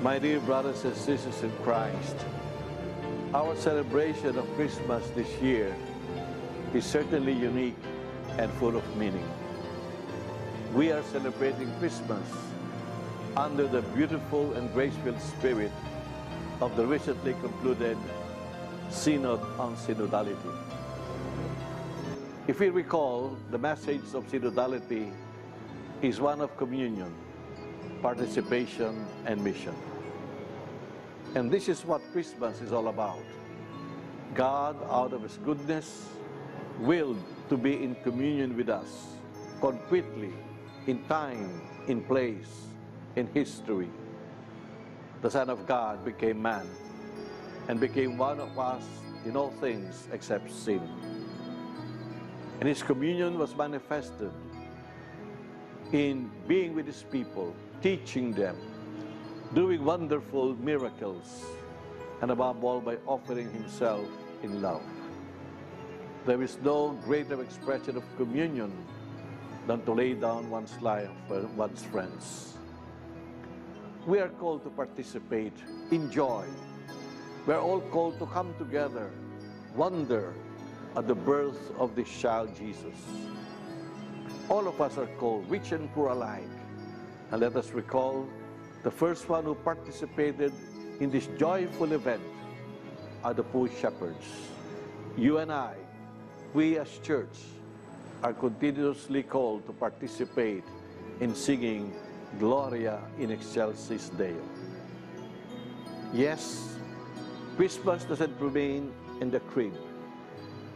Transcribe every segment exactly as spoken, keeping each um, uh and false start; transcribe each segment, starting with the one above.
My dear brothers and sisters in Christ, our celebration of Christmas this year is certainly unique and full of meaning. We are celebrating Christmas under the beautiful and grace-filled spirit of the recently concluded Synod on Synodality. If we recall, the message of synodality is one of communion, participation, and mission. And this is what Christmas is all about. God, out of His goodness, willed to be in communion with us, concretely, in time, in place, in history. The Son of God became man and became one of us in all things except sin. And His communion was manifested in being with His people, teaching them, doing wonderful miracles, and above all, by offering Himself in love. There is no greater expression of communion than to lay down one's life for one's friends. We are called to participate, enjoy. We are all called to come together, wonder at the birth of this child Jesus. All of us are called, rich and poor alike. And let us recall, the first one who participated in this joyful event are the poor shepherds. You and I, we as church, are continuously called to participate in singing Gloria in Excelsis Deo. Yes, Christmas doesn't remain in the crib.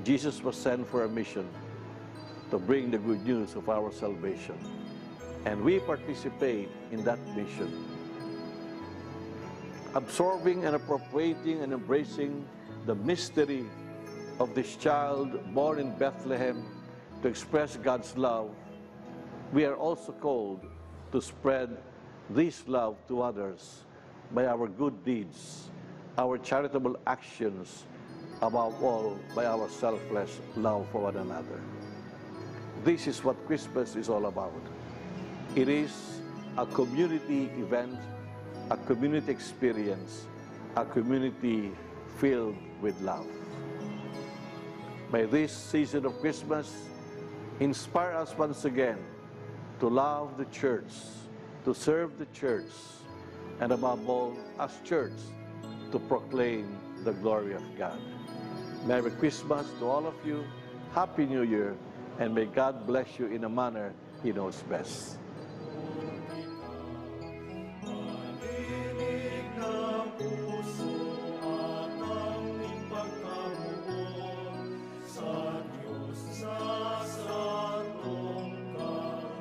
Jesus was sent for a mission to bring the good news of our salvation. And we participate in that mission. Absorbing and appropriating and embracing the mystery of this child born in Bethlehem to express God's love, we are also called to spread this love to others by our good deeds, our charitable actions, above all, by our selfless love for one another. This is what Christmas is all about. It is a community event, a community experience, a community filled with love. May this season of Christmas inspire us once again to love the church, to serve the church, and above all, as church, to proclaim the glory of God. Merry Christmas to all of you, Happy New Year, and may God bless you in a manner He knows best. Malilig na puso at ang pagkamuot sa Diyos sa satong kalubos.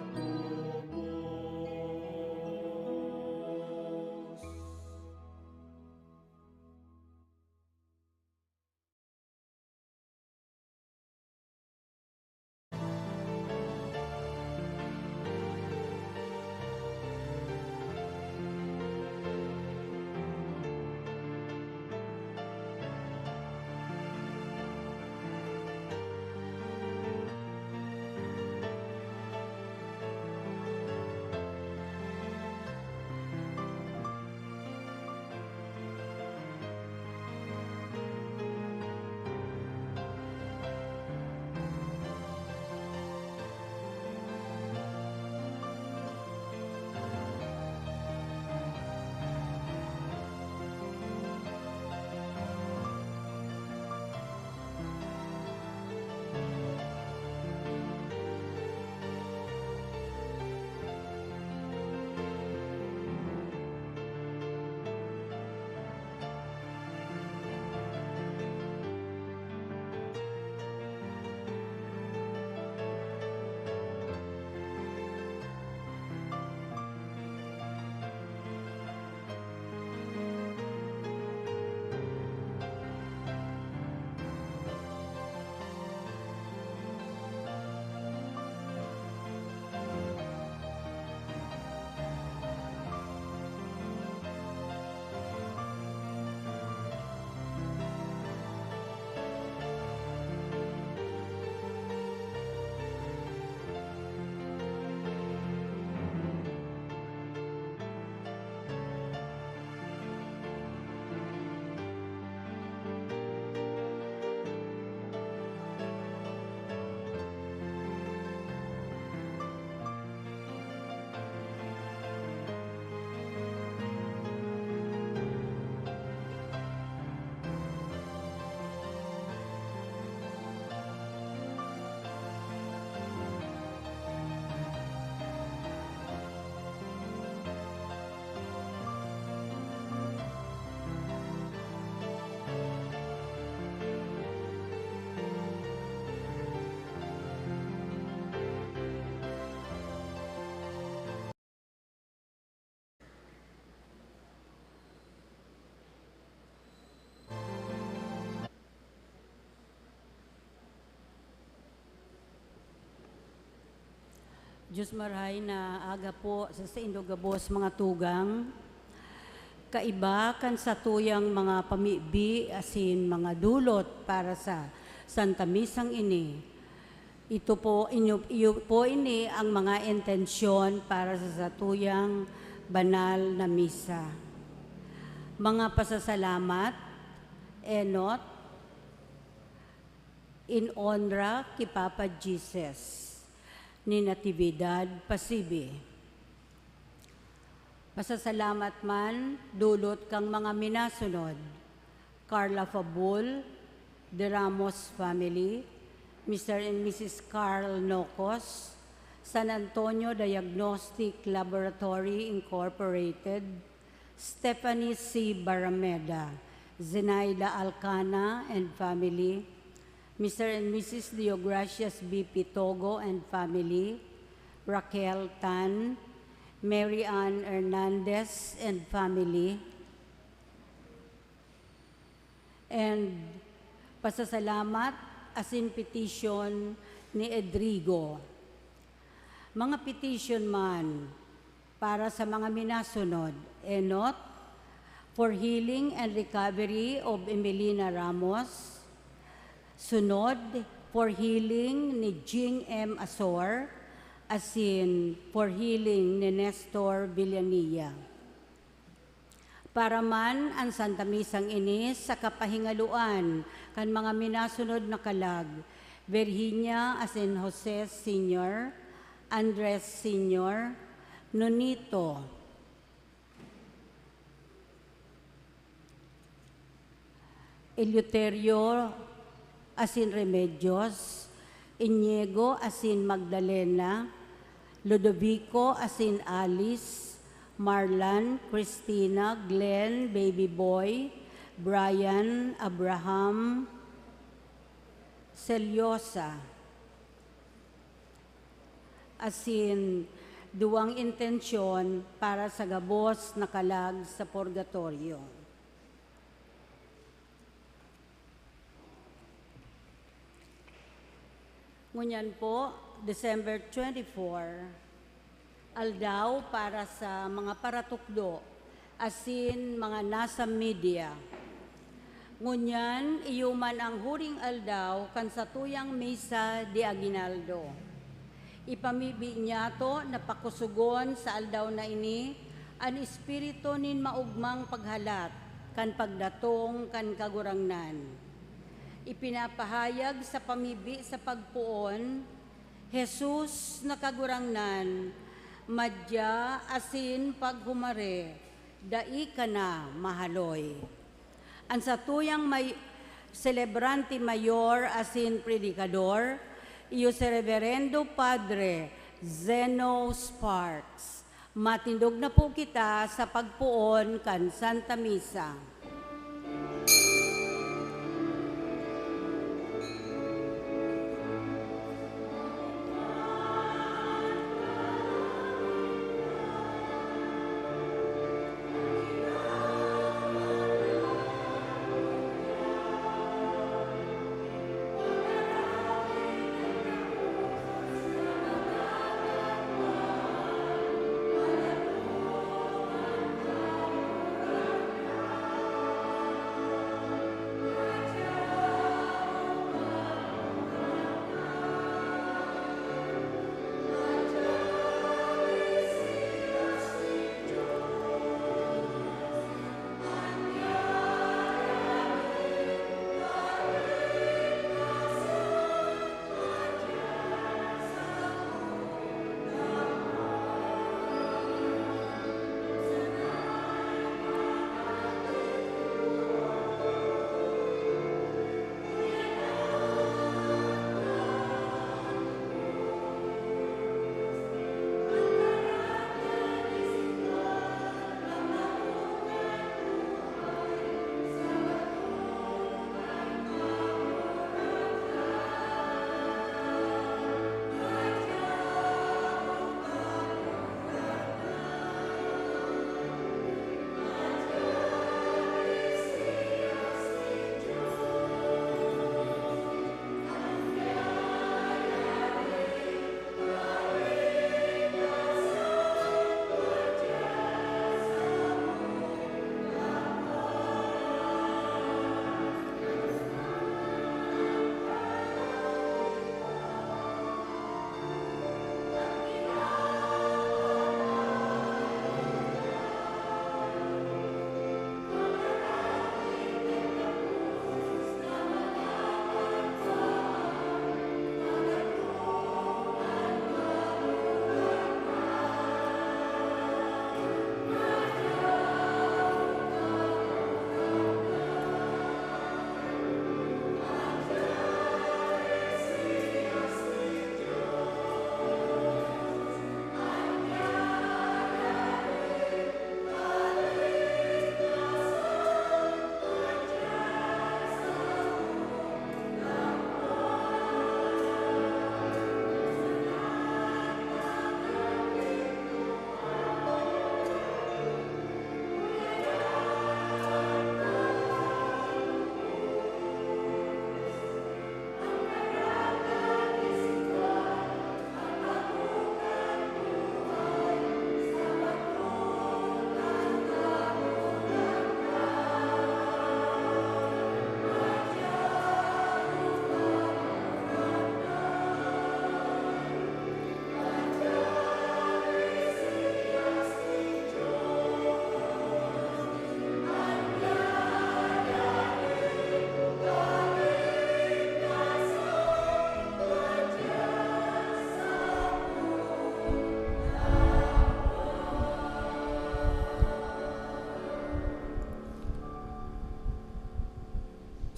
Diyos marhay na aga po sa saindo gabos, mga tugang. Kaiba kan satuyang mga pamibi asin mga dulot para sa Santa Misang ini. Ito po, inyo, iyo po ini ang mga intensyon para sa satuyang banal na misa. Mga pasasalamat, enot, in honra ki Papa Jesus, ni Natividad Pasibi. Pasasalamat man, dulot kan mga minasunod, Carla Fabul, De Ramos family, Mister and Missus Carl Nocos, San Antonio Diagnostic Laboratory Incorporated, Stephanie C. Barameda, Zenaida Alcana and family, Mister and Missus Deogracias B. Pitogo and family, Raquel Tan, Mary Ann Hernandez and family, and pasasalamat asin petition ni Edrigo. Mga petition man para sa mga minasunod, enot, for healing and recovery of Emelina Ramos. Sunod, for healing ni Jing M. Asor, asin for healing ni Nestor Villania. Para man an Santa Misang ini sa kapahingaloan kan mga minasunod na kalag, Virginia asin Jose Senior, Andres Senior, Nonito, Eleuterio asin Remedios, Inigo asin Magdalena, Ludovico asin Alice, Marlan, Christina, Glenn, Baby Boy, Brian, Abraham, Celiosa, asin duwang intensyon para sa gabos na kalag sa purgatorio. Ngunyan po, December twenty-four, aldaw para sa mga paratukdo asin mga nasa media. Ngunyan, iyo man ang huring aldaw kan satuyang Misa de Aguinaldo. Ipamibi niyato na pakosogon sa aldaw na ini an espiritu nin maogmang paghalat kan pagdatong kan Kagurangnan. Ipinapahayag sa pamibi sa pagpoon, Jesus na Kagurangnan, madya asin paghumare, dai ka na mahaloy. An satuyang may selebrante mayor asin predikador, iyo si Reverendo Padre Zeno Sparks. Matindog na po kita sa pagpoon kan Santa Misa.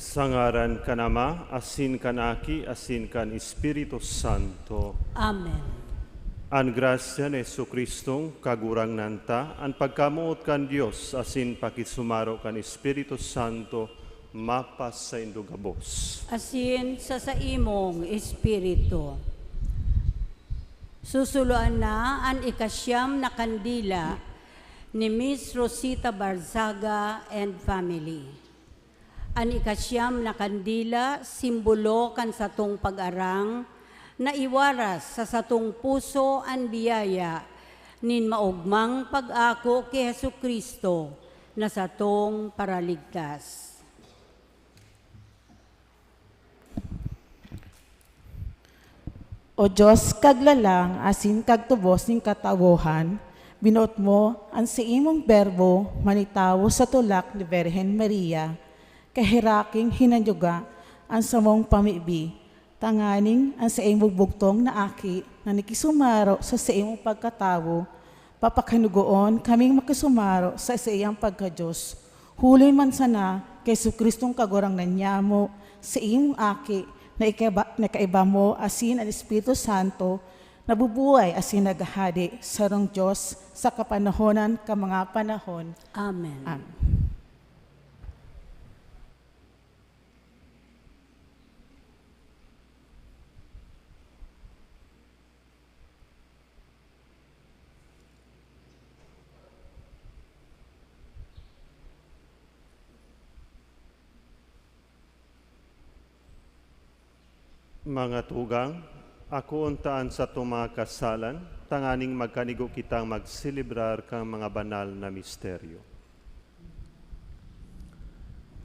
Sa ngaran kan Ama, asin kan Aki, asin kan Espiritu Santo. Amen. An grasya ni Jesu-Cristong Kagurangnan ta, an pagkamoot kan Dios, asin pakisumaro kan Espiritu Santo, mapasaindo gabos. Asin sa saimong espiritu. Susuloan na an ikasyam na kandila ni Miss Rosita Barzaga and family. An ikasyam na kandila, simbolo kan satong pag-arang na iwaras sa satong puso an biyaya nin maogmang pag-ako ki Jesu-Cristo na satong Paraligtas. O Dios, kaglalang asin kagtubos nin katawohan, binoot mo an saimong Berbo manitawo sa tulak ni Birhen Maria, kaheraking hinanyuga an samong pamibi, tanganing an saimong bugtong na Aki na nakisumaro sa saimong pagkatawo, papakanugoon kaming makisumaro sa saiyang pagka-Dios. Huli man sana ki Jesu-Cristong Kagurangnan nyamo, saimong Aki, na ikaiba, na kaiba mo asin an Espiritu Santo, nabubuhay asin naghahade, sarong Dios, sa kapanahonan kan mga panahon. Amen. Amen. Mga tugang, akoon ta an satong mga kasalan, tanganing magkanigo kitang magselebrar kan mga banal na misteryo.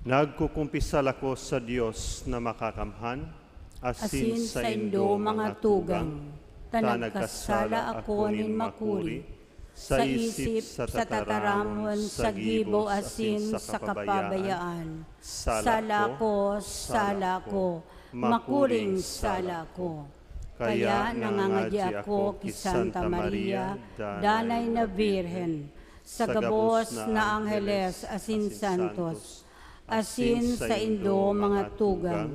Nagkukumpisal ako sa Dios na Makakamhan, asin Asin saindo, saindo, mga mga tugang, tugang, ta ta nagkasala nagkasala ako ako nin nin makuri, makuri, sa sa isip, isip, sa sa tataramon, tataramon, sa sa gibo, gibo, asin asin sa sa kapabayaan. kapabayaan. Sala Sala ko, ko, sala sala ko, ko, makuring makuring sala sala ko. ko. Kaya Kaya nangangadya nangangadya ako ako ki ki Santa Santa Maria, Maria, Danay Danay na na Birhen, Birhen, sa sa gabos gabos na na angheles angheles asin asin santos, santos, asin asin saindo, saindo, mga mga tugang, tugang,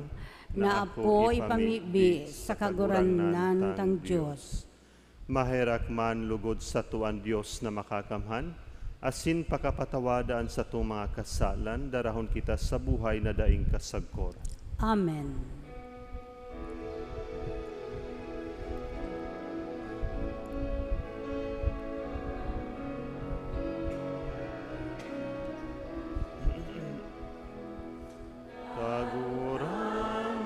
na na ako ako ipamibi ipamibi sa sa Kagurangnan Kagurangnan tang tang Dios. Dios. Maherak man lugod sato an Dios na Makakamhan, asin pakapatawada an satong mga kasalan, darahon kita sa buhay na daing kasagkoran. Amen. Kagurangnan,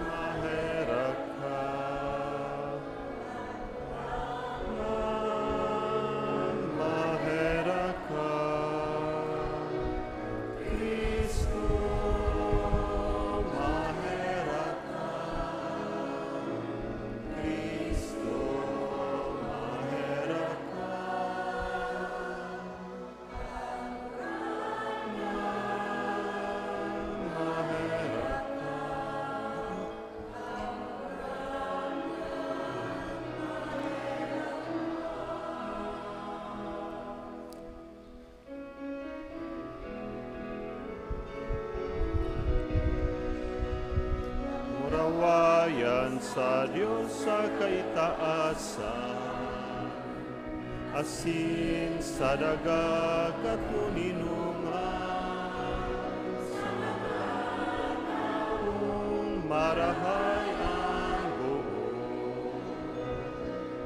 maherak ka. Maherak ka. Cristo, maherak ka. Cristo, maherak ka. Murawayan sa Dios sa kaitaasan, asin sa daga katoninongan. Sa mga tawong marahay ang loob,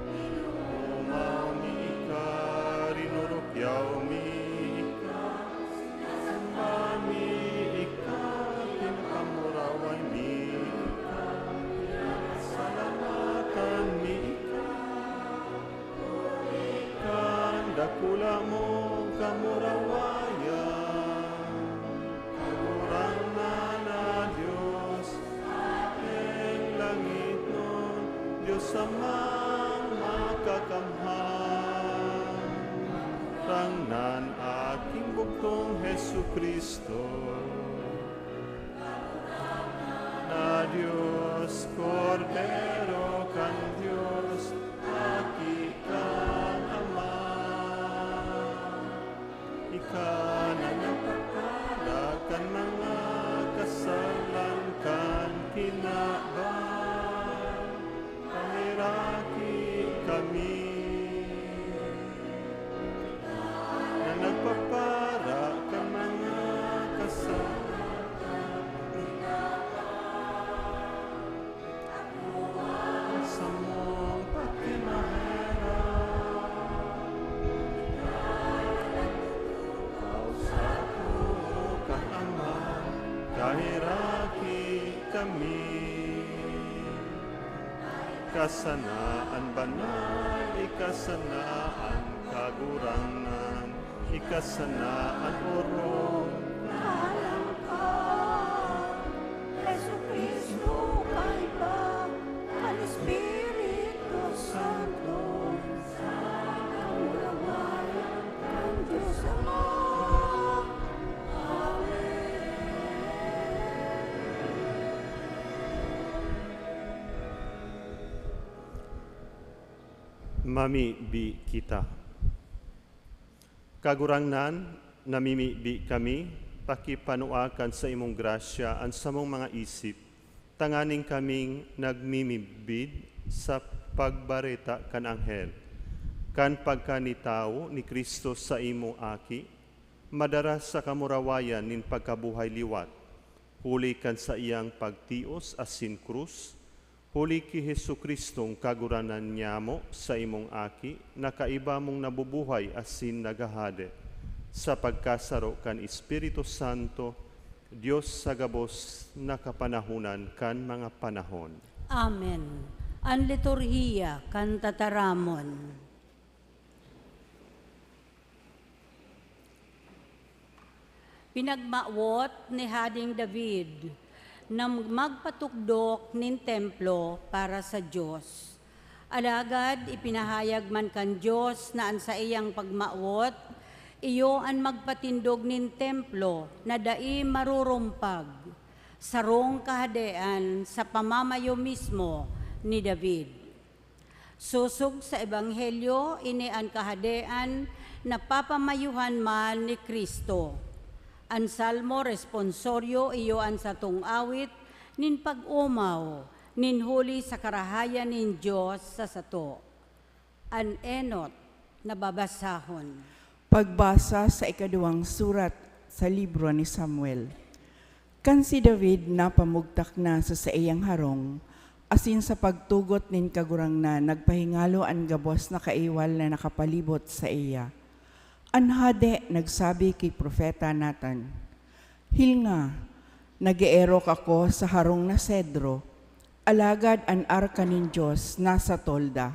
inomaw mi ika, rinurukyaw mi ika, sinasamba mi ika, pinapamuraway mi ika, pinapasalamatan mi ika. Kan dakula mong kamurawayan, Kagurangnan na Dios, Hapeng langitnon, Dios Amang Makakamhan, Kagurangnan, Aking bugtong Jesu-Cristo. Na Dios, Kordero kan Dios, Aki kan Ama. Ika na nagpapala kan Amen. Ika sana an banal, ika sana an kagurangnan, ika sana an orog. Alam ka, Jesu-Cristo, Kaiba, an Espiritu Santo, sa kamurawayan kan Dios Ama. Amen. Mamibi kita. Kagurangnan, namimibi kami, pakipanua kan saimong grasya an samong mga isip, tanganing kaming nagmimidbid sa pagbareta kan anghel, kan pagkanitawo ni Cristo saimong Aki, madara sa kamurawayan nin pagkabuhay liwat, huli kan saiyang pagtios asin krus, huli ki Jesu-Cristong Kagurangnan nyamo, saimong Aki, na kaiba mong nabubuhay asin naghahade, sa pagkasaro kan Espiritu Santo, Dios sa gabos na kapanahonan kan mga panahon. Amen. An liturhiya kan tataramon. Pinagmawot ni Hading David na magpatukdok nin templo para sa Dios. Alagad ipinahayag man kan Dios na an saiyang pagmawot iyo an magpatindog nin templo na dai marurumpag, sarong kahadean sa pamamayo mismo ni David. Sosog sa Ebanghelyo, ini an Kahadean na papamayuhan man ni Cristo. An Salmo Responsorio iyo an satong awit nin pag-omaw nin huli sa karahayan nin Dios sa sato. An enot na babasahon. Pagbasa sa ikaduwang surat sa libro ni Samuel. Kan si David napamugtak na sa saiyang harong, asin sa pagtugot nin Kagurangnan nagpahingalo an gabos na kaiwal na nakapalibot saiya. An hade nagsabi ki Propeta Natan, "Hilnga, nag-eerok ako sa harong na sedro, alagad an arka nin Dios nasa tolda."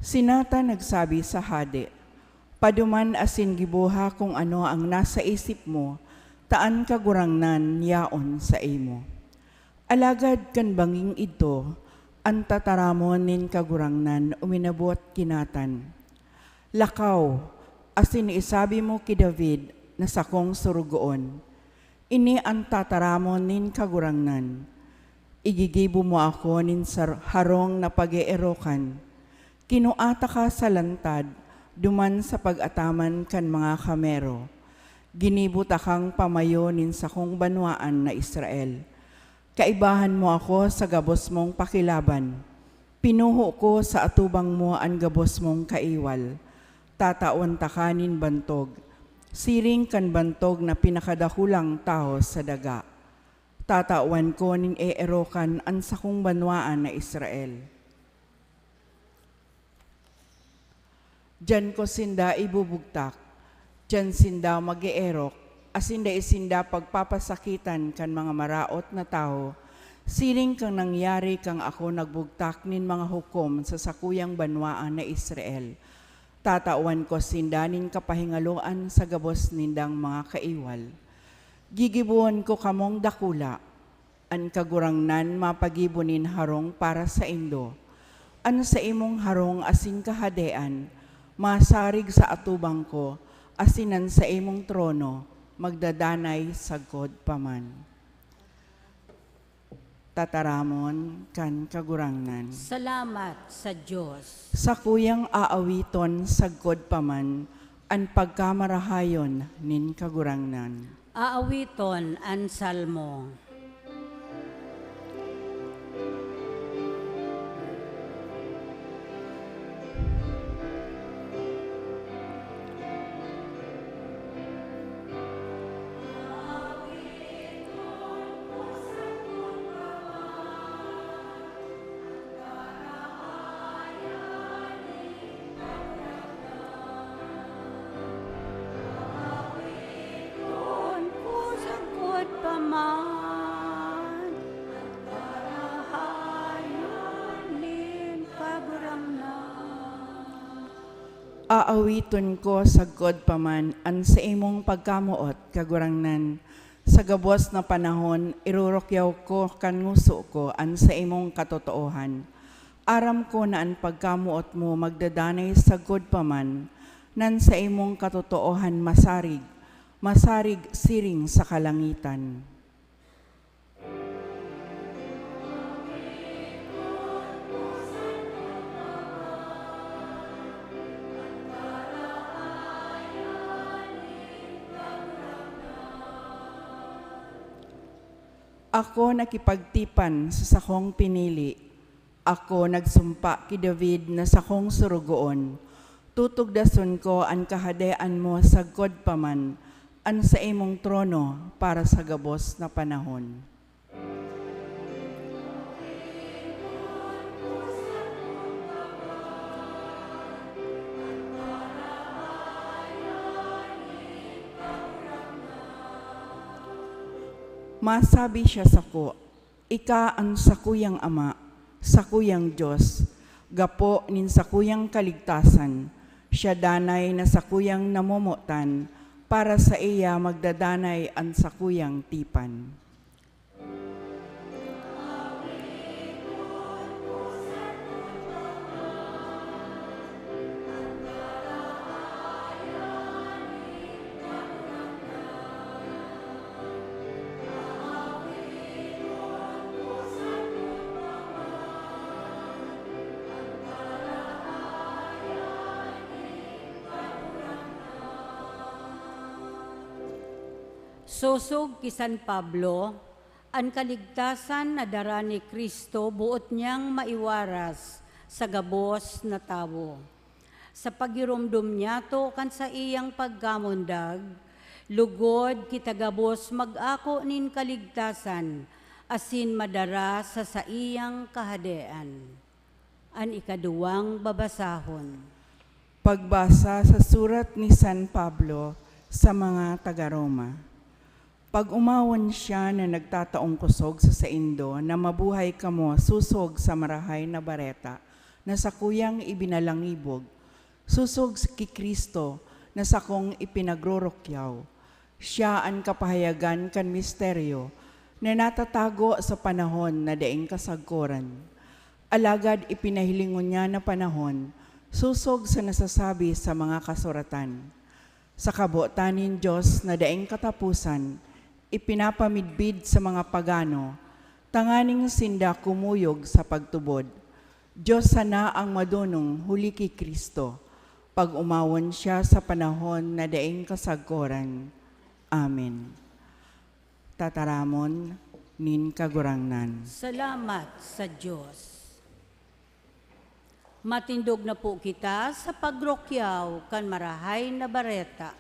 Si Natan nagsabi sa hade, "Paduman asin giboha kun ano an nasa isip mo, ta an Kagurangnan yaon saimo." Alagad kan banging idto, an tataramon nin Kagurangnan uminabot ki Natan, "Lakaw, asin isabi mo ki David na sakong sorogoon, 'Ini an tataramon nin Kagurangnan: Igigibo mo ako nin sar-, harong na pag-eerokan. Kinua taka sa lantad duman sa pag-ataman kan mga kamero. Ginibo takang pamayo nin sakong banwaan na Israel. Kaibahan mo ako sa gabos mong pakilaban. Pinuho ko sa atubang mo an gabos mong kaiwal. Tatawan taka nin bantog, siring kan bantog na pinakadakulang tawo sa daga. Tatawan ko nin eerokan an sakong banwaan na Israel. Diyan ko sinda ibubugtak, diyan sinda mag-eerok, asin dai sinda pagpapasakitan kan mga maraot na tawo, siring kan nangyari kan ako nagbugtak nin mga hukom sa sakuyang banwaan na Israel. Tatawan ko sinda nin kapahingaloan sa gabos nindang mga kaiwal. Gigibohon ko kamong dakula. An Kagurangnan mapagibo nin harong para saindo. An saimong harong asin kahadean masarig sa atubang ko, asin an saimong trono magdadanay sagkod pa man. Tataramon kan Kagurangnan. Salamat sa Dios. Sakuyang aawiton sagkod pa man an pagkamarahayon nin Kagurangnan. Aawiton an Salmo. Aawiton ko sagkod pa man an saimong pagkamoot, Kagurangnan. Sa gabos na panahon, irurukyaw ko kan ngoso ko an saimong katotoohan. Aram ko na an pagkamoot mo magdadanay sagkod pa man, nan saimong katotoohan masarig, masarig siring sa kalangitan. Ako nakipagtipan sa sakong pinili. Ako nagsumpa ki David na sakong sorogoon. Tutugdason ko an kahadean mo sagkod pa man, an saimong trono para sa gabos na panahon. Masabi siya sako, "Ika an sakuyang Ama, sakuyang Dios, gapo nin sakuyang kaligtasan, siya danay na sakuyang namomotan, para saiya magdadanay an sakuyang tipan." Sosog ki San Pablo, an kaligtasan na dara ni Cristo boot niyang maiwaras sa gabos na tawo. Sa paghiromdom niyato kan saiyang pagkamundag, lugod kita gabos mag-ako nin kaligtasan asin madara sa saiyang Kahadean. An ikaduwang babasahon. Pagbasa sa surat ni San Pablo sa mga taga-Roma. Pag-omawon siya na nagtataong kosog sa saindo na mabuhay kamo sosog sa Marahay na Bareta na sakuyang ibinalangibog, sosog ki Cristo na sakong ipinagrorokyaw. Siya an kapahayagan kan misteryo na natatago sa panahon na daing kasagkoran. Alagad ipinahiling ngunyan na panahon, sosog sa nasasabi sa mga kasuratan. Sa kabotan nin Dios na daing kataposan, ipinapamidbid sa mga pagano, tanganing sinda kumuyog sa pagtubod. Dios sana ang madonong huli ki Cristo, pag-omawon siya sa panahon na daing kasagkoran. Amen. Tataramon nin Kagurangnan. Salamat sa Dios. Matindog na po kita sa pagrokyaw kan Marahay na Bareta.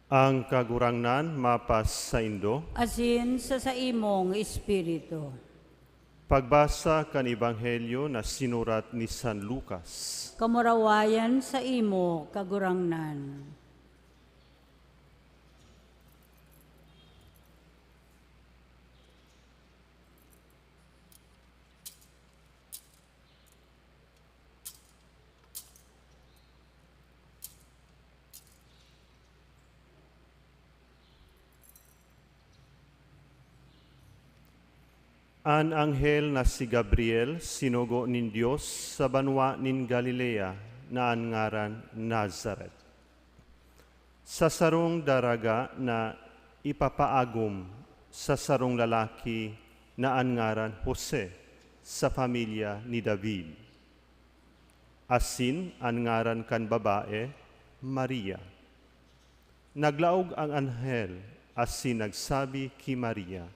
Ang Kagurangnan mapas saindo. Asin sa saimong espiritu. Pagbasa kan Ebanghelyo na sinurat ni San Lucas. Kamurawayan saimo, Kagurangnan. An anghel na si Gabriel sinugo nin Dios sa banwa nin Galilea na an ngaran Nazaret, sa sarong daraga na ipapaagom sa sarong lalaki na an ngaran Jose, sa pamilya ni David. Asin an ngaran kan babae, Maria. Naglaog an anghel asin nagsabi ki Maria,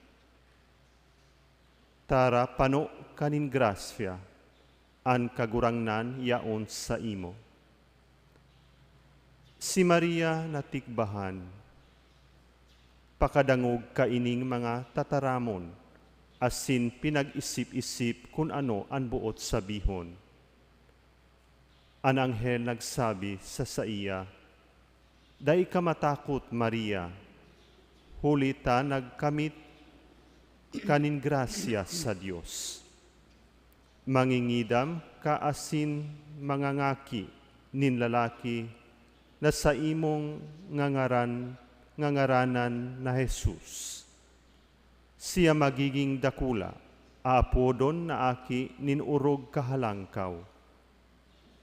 "Tara, pano ka nin grasya, an Kagurangnan yaon saimo." Si Maria natikbahan, pakadangog kaining mga tataramon, asin pinag-isip-isip kun ano an boot sabihon. An anghel nagsabi sa saiya, "Dai ka matakot, Maria, huli ta nagkamit ka nin grasya sa Dios. Mangingidam ka asin mangangaki nin lalaki na saimong ngangaran, ngangaranan na Jesus. Siya magiging dakula, aapodon na Aki nin Orog Kahalangkaw.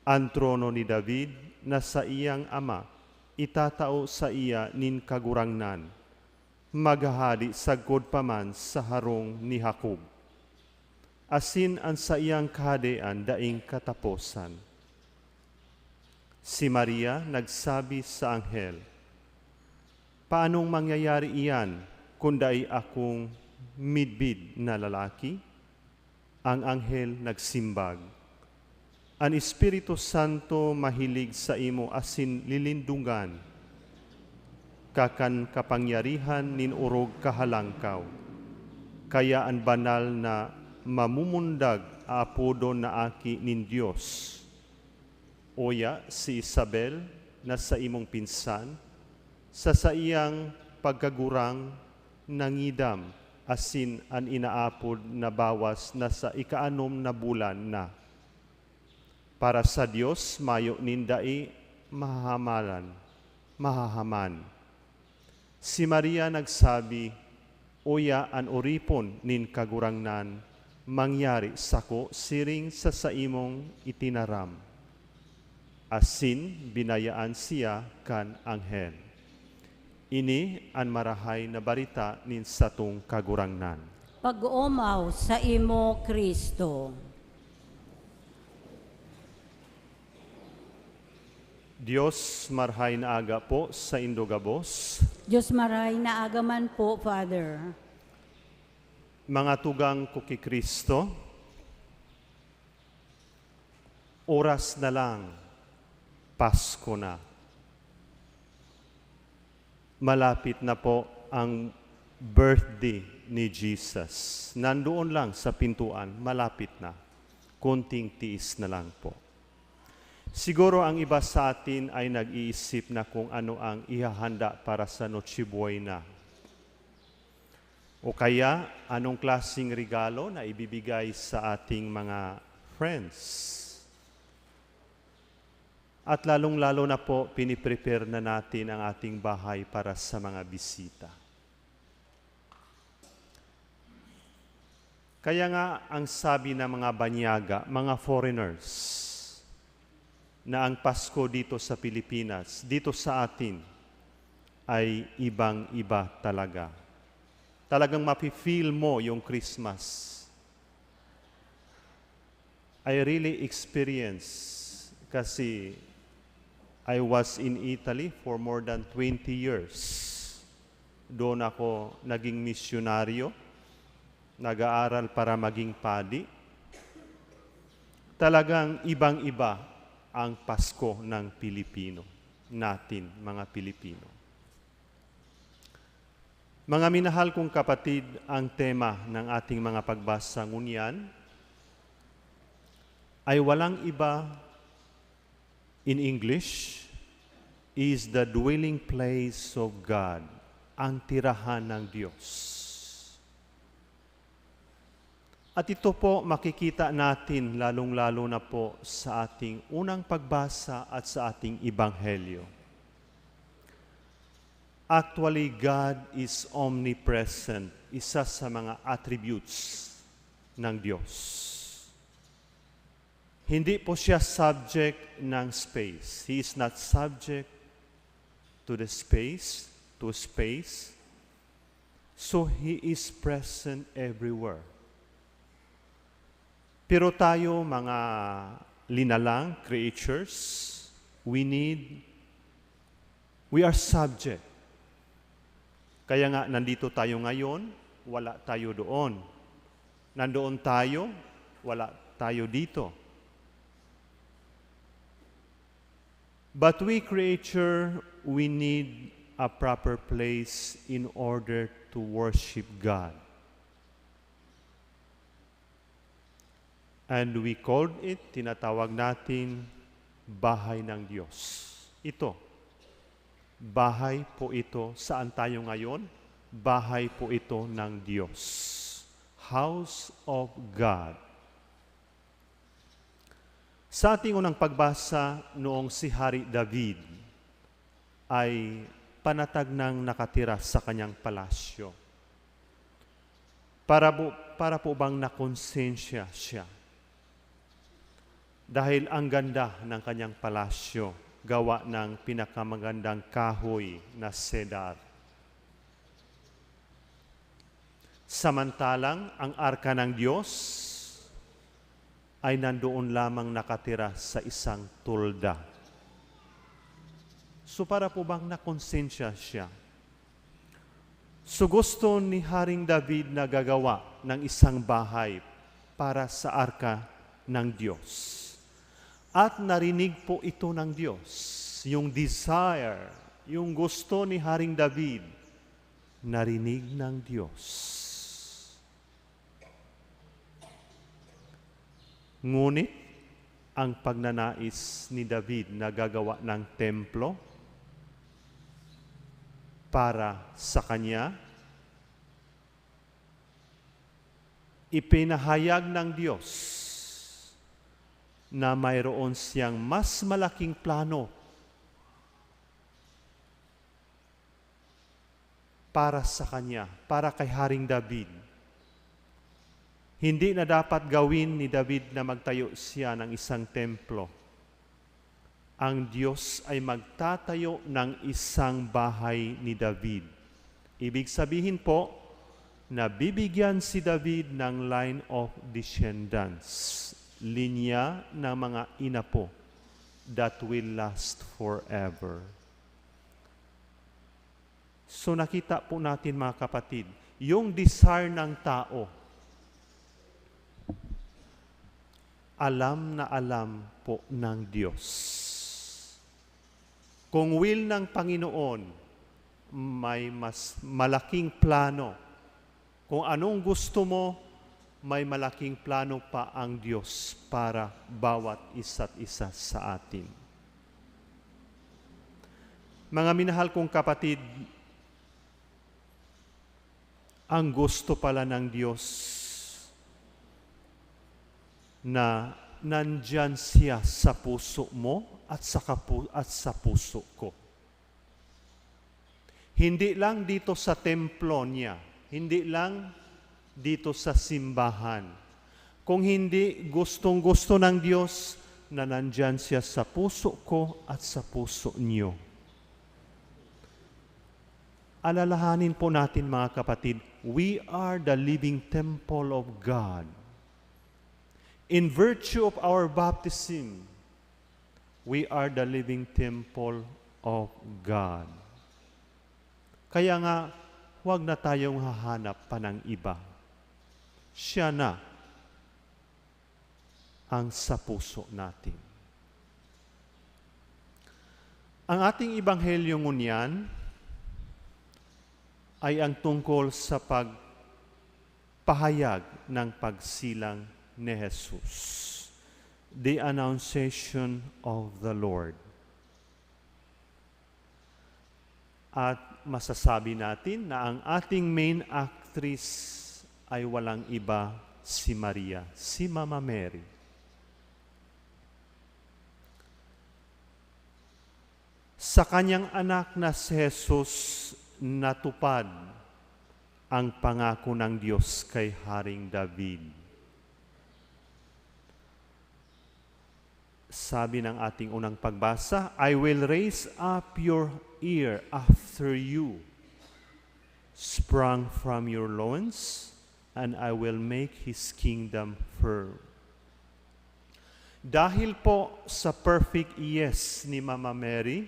An trono ni David na saiyang ama itatao saiya nin Kagurangnan. Maghahade sagkod pa man sa harong ni Jacob, asin an saiyang kahadean daing kataposan." Si Maria nagsabi sa anghel, "Paanong mangyayari iyan kun dai akong midbid na lalaki?" Ang anghel nagsimbag, "An Espiritu Santo mahilig saimo asin lilindongan ka kan kapangyarihan nin Orog Kahalangkaw. Kaya an banal na mamumundag aapodon na Aki nin Dios. Uya si Isabel na saimong pinsan, sa saiyang pagkagurang nangidam asin an inaapod na bawas na sa ikaanom na bulan na. Para sa Dios, mayo nin dai mahahamalan, mahahaman." Si Maria nagsabi, "Uya an oripon nin Kagurangnan mangyari sako siring sa saimong itinaram." Asin binayaan siya kan anghel. Ini an Marahay na Bareta nin satong Kagurangnan. Pag-omaw saimo, Cristo. Dios, marahay na aga po saindo gabos. Dios, marahay na aga man po, Father. Mga tugang ko ki Cristo, oras na lang, Pasko na. Malapit na po ang birthday ni Jesus. Nandoon lang sa pintuan, malapit na. Konting tiis na lang po. Siguro ang iba sa atin ay nag-iisip na kung ano ang ihahanda para sa Noche Buena. O kaya, anong klaseng regalo na ibibigay sa ating mga friends? At lalong-lalo na po, piniprepare na natin ang ating bahay para sa mga bisita. Kaya nga, ang sabi ng mga banyaga, mga foreigners, na ang Pasko dito sa Pilipinas, dito sa atin, ay ibang-iba talaga. Talagang mafe-feel mo yung Christmas. I really experience kasi I was in Italy for more than twenty years. Doon ako naging misyonaryo, nag-aaral para maging padi. Talagang ibang-iba ang Pasko ng Pilipino, natin, mga Pilipino. Mga minahal kong kapatid, ang tema ng ating mga pagbasa ngunyan ay walang iba, in English, is the dwelling place of God, ang tirahan ng Diyos. At ito po makikita natin lalong-lalo na po sa ating unang pagbasa at sa ating ebanghelyo. Actually, God is omnipresent, isa sa mga attributes ng Diyos. Hindi po siya subject ng space. He is not subject to the space, to space. So, He is present everywhere. Pero tayo, mga linalang creatures, we need, we are subject. Kaya nga, nandito tayo ngayon, wala tayo doon. Nandoon tayo, wala tayo dito. But we creature, we need a proper place in order to worship God. And we called it, tinatawag natin, bahay ng Diyos. Ito, bahay po ito. Saan tayo ngayon? Bahay po ito ng Diyos. House of God. Sa ating unang pagbasa, noong si Hari David ay panatag nang nakatira sa kanyang palasyo, para bu-, para po bang nakonsensya siya? Dahil ang ganda ng kanyang palasyo, gawa ng pinakamagandang kahoy na sedar. Samantalang ang arka ng Diyos ay nandoon lamang nakatira sa isang tolda. So, para po bang nakonsensya siya? So, gusto ni Haring David na gagawa ng isang bahay para sa arka ng Diyos. At narinig po ito ng Diyos, yung desire, yung gusto ni Haring David, narinig ng Diyos. Ngunit ang pagnanais ni David na gagawa ng templo para sa kanya, ipinahayag ng Diyos na mayroon siyang mas malaking plano para sa kanya, para kay Haring David. Hindi na dapat gawin ni David na magtayo siya ng isang templo. Ang Diyos ay magtatayo ng isang bahay ni David. Ibig sabihin po, nabibigyan si David ng line of descendants, linya ng mga inapo that will last forever. So, nakita po natin, mga kapatid, yung desire ng tao, alam na alam po ng Diyos. Kung will ng Panginoon, may mas malaking plano. Kung anong gusto mo, may malaking plano pa ang Diyos para bawat isa't isa sa atin. Mga minahal kong kapatid, ang gusto pala ng Diyos na nandiyan siya sa puso mo at sa kapu-, at sa puso ko. Hindi lang dito sa templo niya, hindi lang dito sa simbahan. Kung hindi, gustong-gusto ng Diyos na nandiyan siya sa puso ko at sa puso niyo. Alalahanin po natin, mga kapatid, we are the living temple of God. In virtue of our baptism, we are the living temple of God. Kaya nga, huwag na tayong hahanap pa ng iba. Siya na ang sa puso natin. Ang ating ebanghelyo ngunyan ay ang tungkol sa pagpahayag ng pagsilang ni Jesus, the Annunciation of the Lord. At masasabi natin na ang ating main actress ay walang iba, si Maria, si Mama Mary. Sa kanyang anak na si Jesus, natupad ang pangako ng Diyos kay Haring David. Sabi ng ating unang pagbasa, "I will raise up your heir after you, sprung from your loins, and I will make his kingdom firm." Dahil po sa perfect yes ni Mama Mary,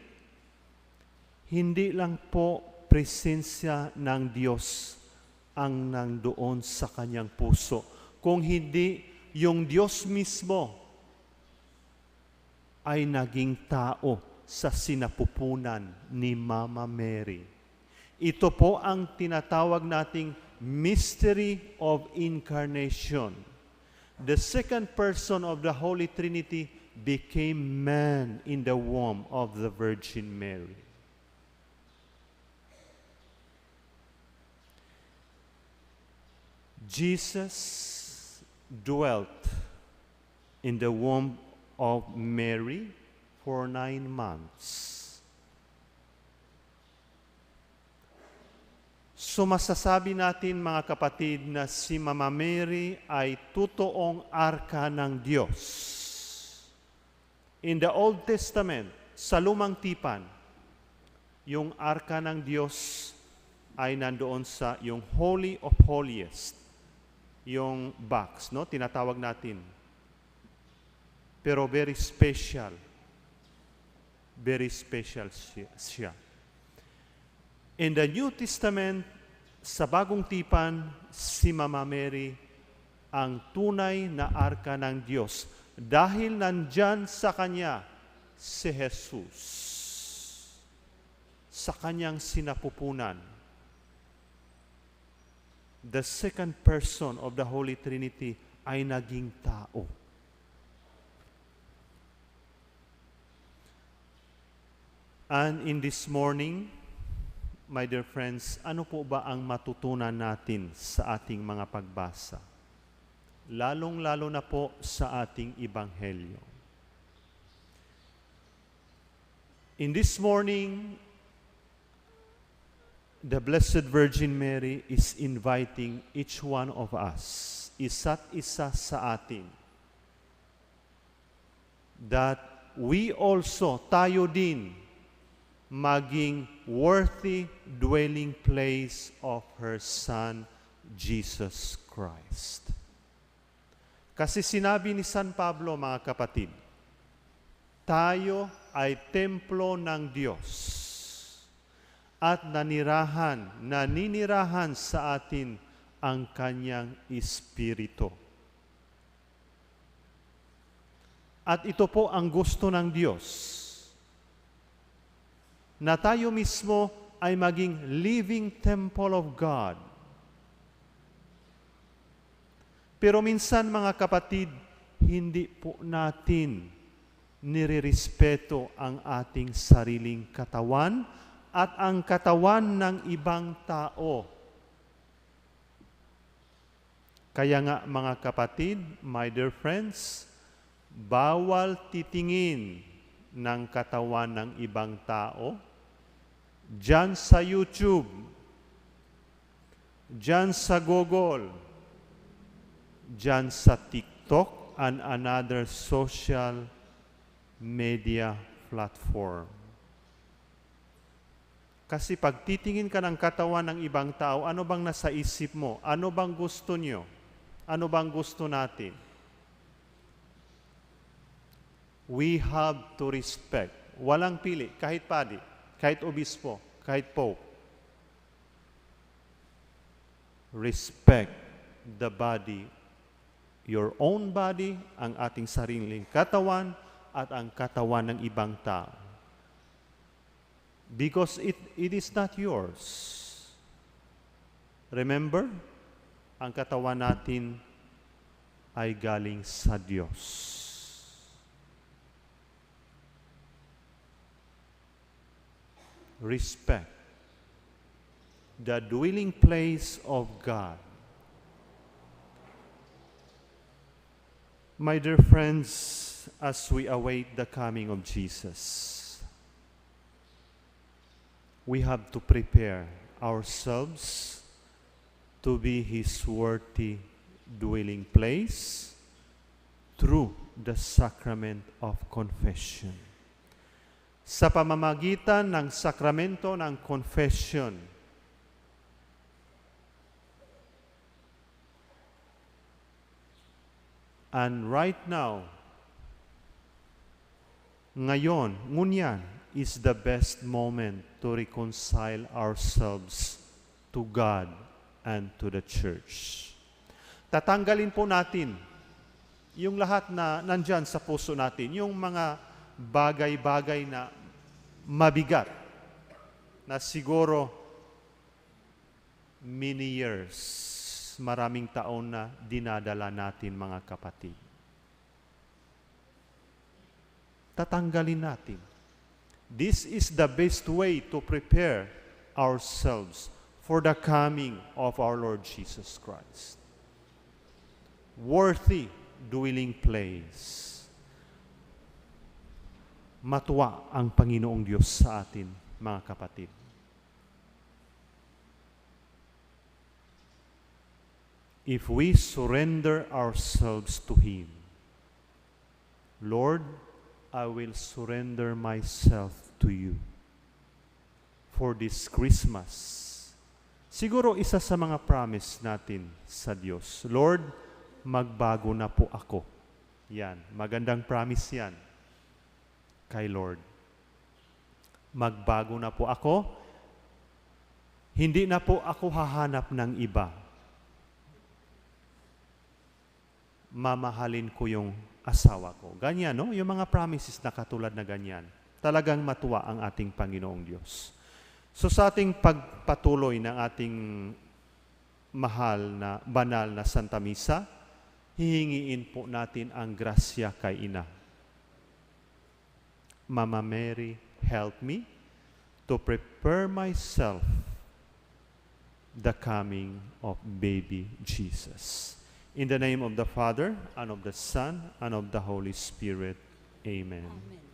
hindi lang po presensya ng Diyos ang nandoon sa kanyang puso, kung hindi yung Diyos mismo ay naging tao sa sinapupunan ni Mama Mary. Ito po ang tinatawag nating mystery of incarnation. The second person of the Holy Trinity became man in the womb of the Virgin Mary. Jesus dwelt in the womb of Mary for nine months. So, masasabi natin, mga kapatid, na si Mama Mary ay totoong arka ng Diyos. In the Old Testament, sa Lumang Tipan, yung arka ng Diyos ay nandoon sa yung Holy of Holiest, yung box, no? Tinatawag natin. Pero very special. Very special siya, siya. In the New Testament, sa Bagong Tipan, si Mama Mary ang tunay na arka ng Diyos dahil nandyan sa kanya si Jesus, sa kanyang sinapupunan. The second person of the Holy Trinity ay naging tao. And in this morning, my dear friends, ano po ba ang matutunan natin sa ating mga pagbasa? Lalong-lalo na po sa ating ebanghelyo. In this morning, the Blessed Virgin Mary is inviting each one of us, isa't isa sa atin, that we also, tayo din, maging worthy dwelling place of her Son, Jesus Christ. Kasi sinabi ni San Pablo, mga kapatid, tayo ay templo ng Diyos at nanirahan, naninirahan sa atin ang kanyang Espiritu. At ito po ang gusto ng Diyos, na tayo mismo ay maging living temple of God. Pero minsan, mga kapatid, hindi po natin nirerespeto ang ating sariling katawan at ang katawan ng ibang tao. Kaya nga, mga kapatid, my dear friends, bawal titingin ng katawan ng ibang tao diyan sa YouTube, diyan sa Google, diyan sa TikTok, and another social media platform. Kasi pag titingin ka ng katawan ng ibang tao, ano bang nasa isip mo? Ano bang gusto niyo? Ano bang gusto natin? We have to respect. Walang pili, kahit padi, kahit obispo, kahit pope. Respect the body, your own body, ang ating sariling katawan, at ang katawan ng ibang tao. Because it, it is not yours. Remember, ang katawan natin ay galing sa Diyos. Respect the dwelling place of God. My dear friends, as we await the coming of Jesus, we have to prepare ourselves to be His worthy dwelling place, through the sacrament of confession. Sa pamamagitan ng sakramento ng confession. And right now, ngayon, ngunyan, is the best moment to reconcile ourselves to God and to the church. Tatanggalin po natin yung lahat na nandyan sa puso natin, yung mga bagay-bagay na mabigat na siguro many years, maraming taon na dinadala natin, mga kapatid. Tatanggalin natin. This is the best way to prepare ourselves for the coming of our Lord Jesus Christ. Worthy dwelling place. Matuwa ang Panginoong Diyos sa atin, mga kapatid. If we surrender ourselves to Him, "Lord, I will surrender myself to you for this Christmas." Siguro isa sa mga promise natin sa Diyos, "Lord, magbago na po ako." Yan, magandang promise yan kay Lord. "Magbago na po ako. Hindi na po ako hahanap ng iba. Mamahalin ko yung asawa ko." Ganyan, no? Yung mga promises na katulad na ganyan. Talagang matuwa ang ating Panginoong Diyos. So, sa ating pagpatuloy ng ating mahal na, banal na Santa Misa, hihingiin po natin ang grasya kay Ina. Mama Mary, help me to prepare myself the coming of baby Jesus. In the name of the Father, and of the Son, and of the Holy Spirit. Amen. Amen.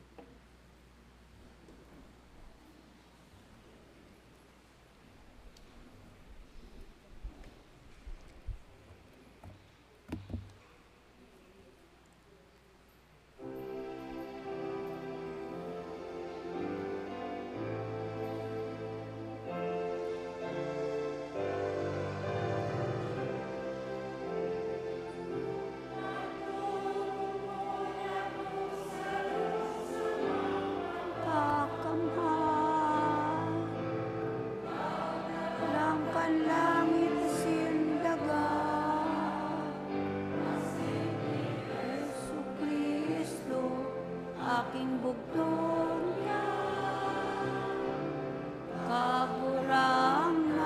Kakamhan, langkan langit asin daga. Jesu-Cristo, aking bugtong na Kagurangnan.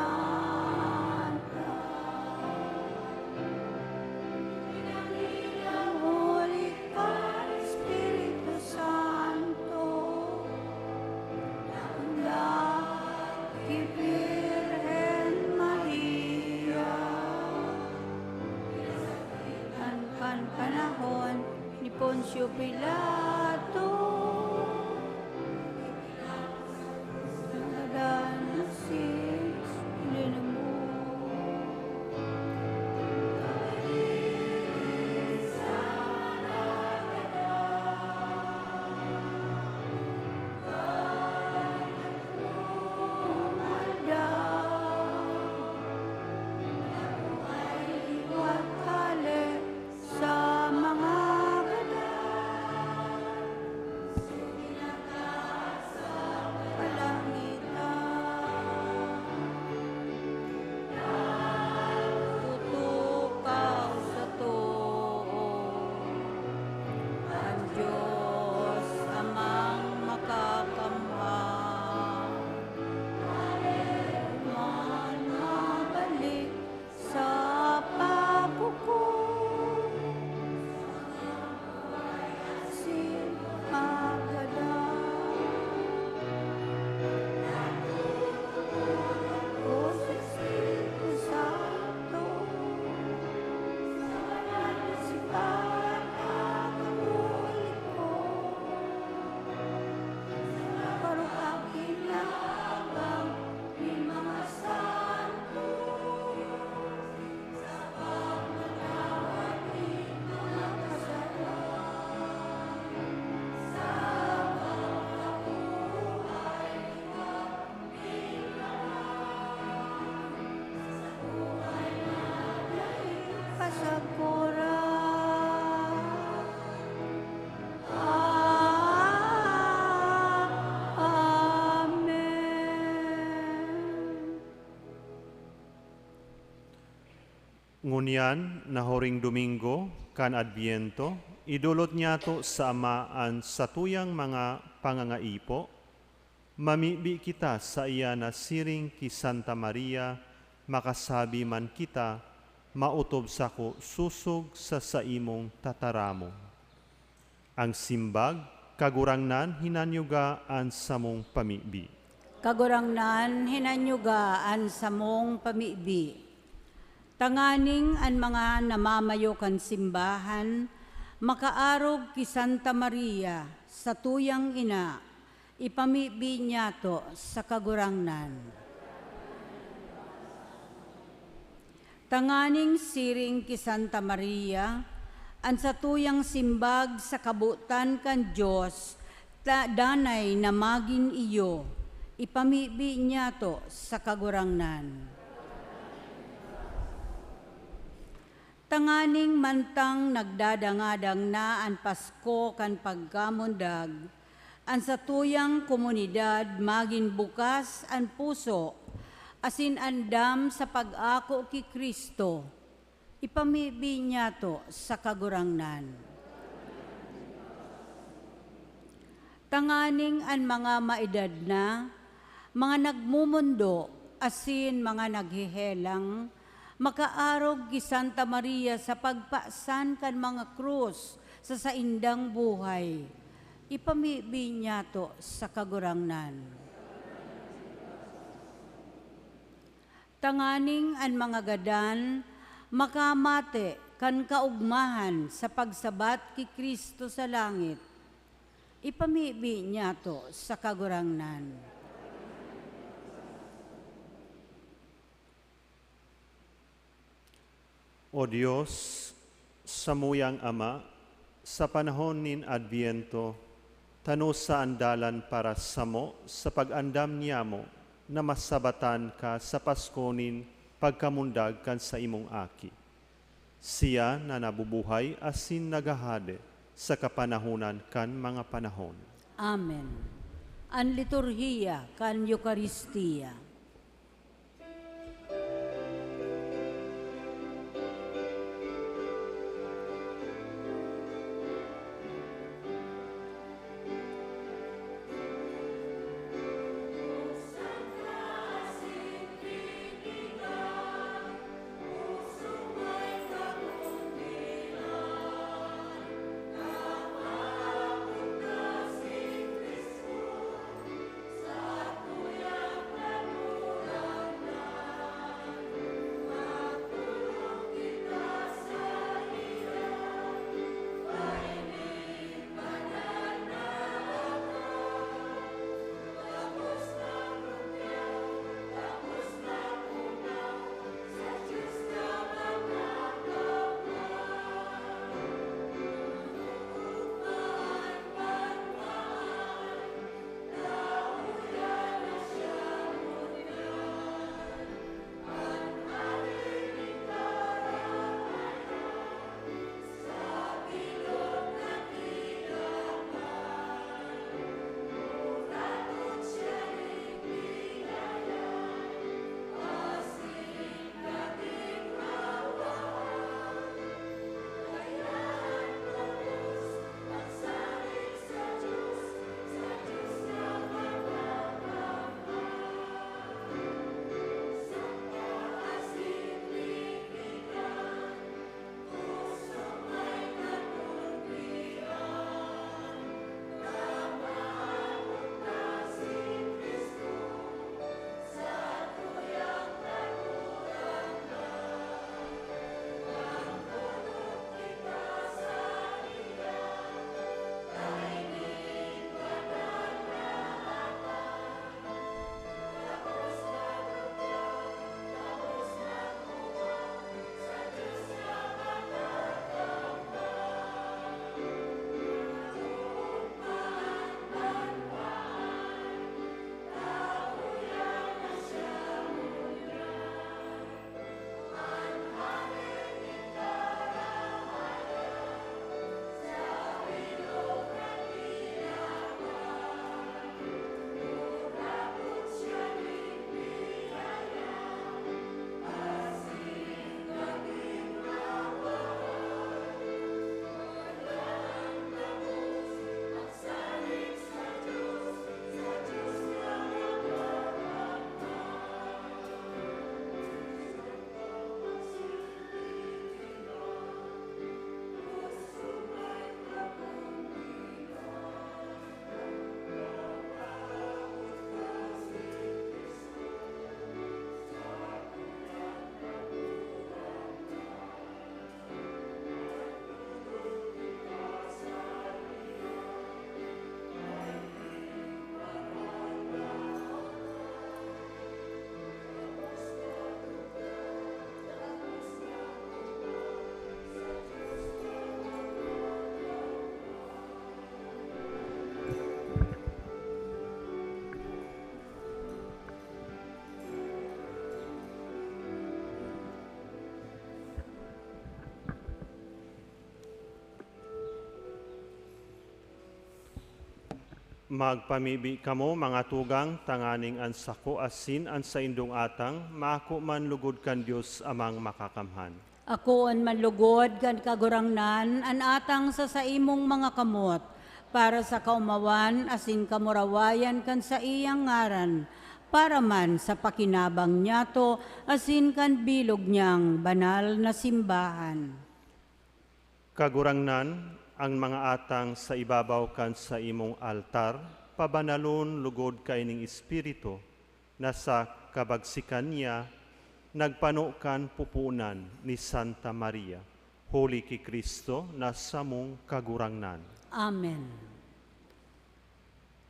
Huli ka, Espiritu Santo, naundag ki Birhen Maria. Kan, kan panahon ni Poncio Pilato, nagadan si Legion. Sa mga gadan. Ngunyan, na huring Domingo kan Adbyento, idolot niyato sa Ama an satuyang mga pangangaipo. Mamibi kita saiya na siring ki Santa Maria, makasabi man kita, "Maotob sako sosog sa saimong tataramon." Ang simbag, "Kagurangnan, hinanyuga an samong pamibi." Kagurangnan, hinanyuga an samong pamibi. Tanganing an mga namamayo kan simbahan makaarog ki Santa Maria, satuyang ina, ipamibi niyato sa Kagurangnan. Tanganing siring ki Santa Maria, an satuyang simbag sa kabotan kan Dios, ta-, danay na magin iyo, ipamibi niyato sa Kagurangnan. Tanganing mantang nagdadangadang na an Pasko kan pagkamundag, an satuyang komunidad magin bukas an puso asin andam sa pag-ako ki Cristo, ipamibi niyato sa Kagurangnan. Tanganing an mga maedad na, mga nagmumundo, asin mga naghehelang, makaarog ki Santa Maria sa pagpasan kan mga krus sa saindang buhay, ipamibi niyato sa Kagurangnan. Tanganing an mga gadan makamate kan kaogmahan sa pagsabat ki Cristo sa langit, ipamibi niyato sa Kagurangnan. O Dios, samuyang Ama, sa panahon nin Adbyento, tanosa an dalan para samo sa pag-andam niyamo na masabatan ka sa Pasko nin pagkamundag kan saimong Aki. Siya na nabubuhay asin naghahade sa kapanahonan kan mga panahon. Amen. An liturhiya kan Eukaristia. Magpamibi kamo, mga tugang, tanganing an sako asin an saindong atang maako man lugod kan Dios Amang Makakamhan. Akoon man lugod kan Kagurangnan an atang sa saimong mga kamot, para sa kaomawan asin kamurawayan kan saiyang ngaran, para man sa pakinabang niyato asin kan bilog niyang banal na simbahan. Kagurangnan, an mga atang sa ibabaw kan saimong altar pabanalon lugod kaining Espiritu, na sa kabagsikan niya nagpano kan pupunan ni Santa Maria, huli ki Cristo na samong Kagurangnan. Amen.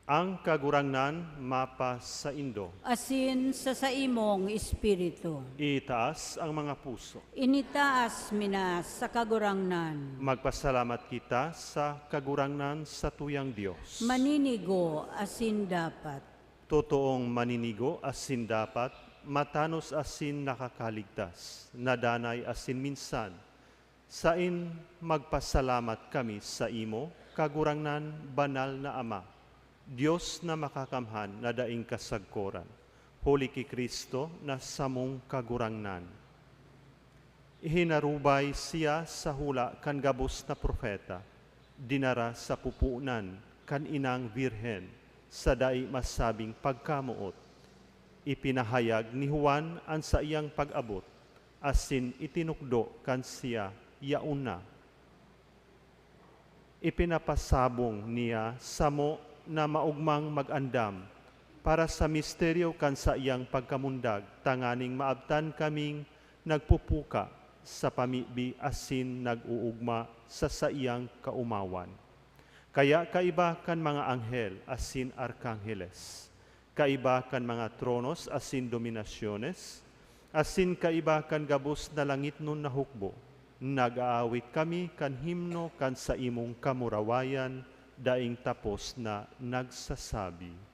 An Kagurangnan mapasaindo. Asin sa saimong espiritu. Itaas an mga puso. Initaas mi na sa Kagurangnan. Magpasalamat kita sa Kagurangnan, satuyang Dios. Maninigo asin dapat. Totoong maninigo asin dapat, matanos asin nakakaligtas, na danay asin minsan, saen magpasalamat kami saimo, Kagurangnan, Banal na Ama, Dios na Makakamhan na daing kasagkoran, huli ki Cristo na samong Kagurangnan. Ihinarubay siya sa hula kan gabos na propeta, dinara sa pupunan kan inang Birhen sa dai masabing pagkamoot. Ipinahayag ni Juan an saiyang pag-abot, asin itinukdo kan siya yaon na. Ipinapasabong niya samo na maogmang mag-andam para sa misteryo kan saiyang pagkamundag, tanganing maabtan kaming nagpupuka sa pamibi asin nag-oogma sa saiyang kaomawan. Kaya kaiba kan mga anghel asin arkangheles, kaiba kan mga tronos asin dominasyones, asin kaiba kan gabos na langitnon na hukbo, nag-aawit kami kan himno kan saimong kamurawayan daing tapos na nagsasabi.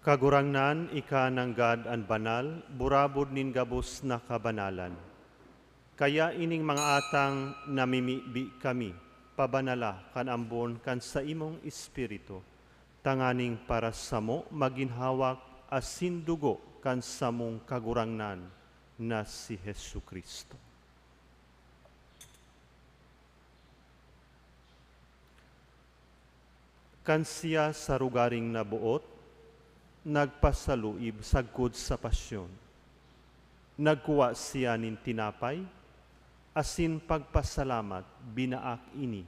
Kagurangnan, ika nanggad an banal, burabod nin gabos na kabanalan. Kaya ining mga atang namimibi kami, pabanala kan ambon kan saimong Espiritu, tanganing para samo magin hawak asin dugo kan samong Kagurangnan na si Jesu-Cristo. Kan siya sa rugaring naboot, nagpasaluib sagkod sa pasyon. Nagkua siya nin tinapay, asin pagpasalamat, binaak ini,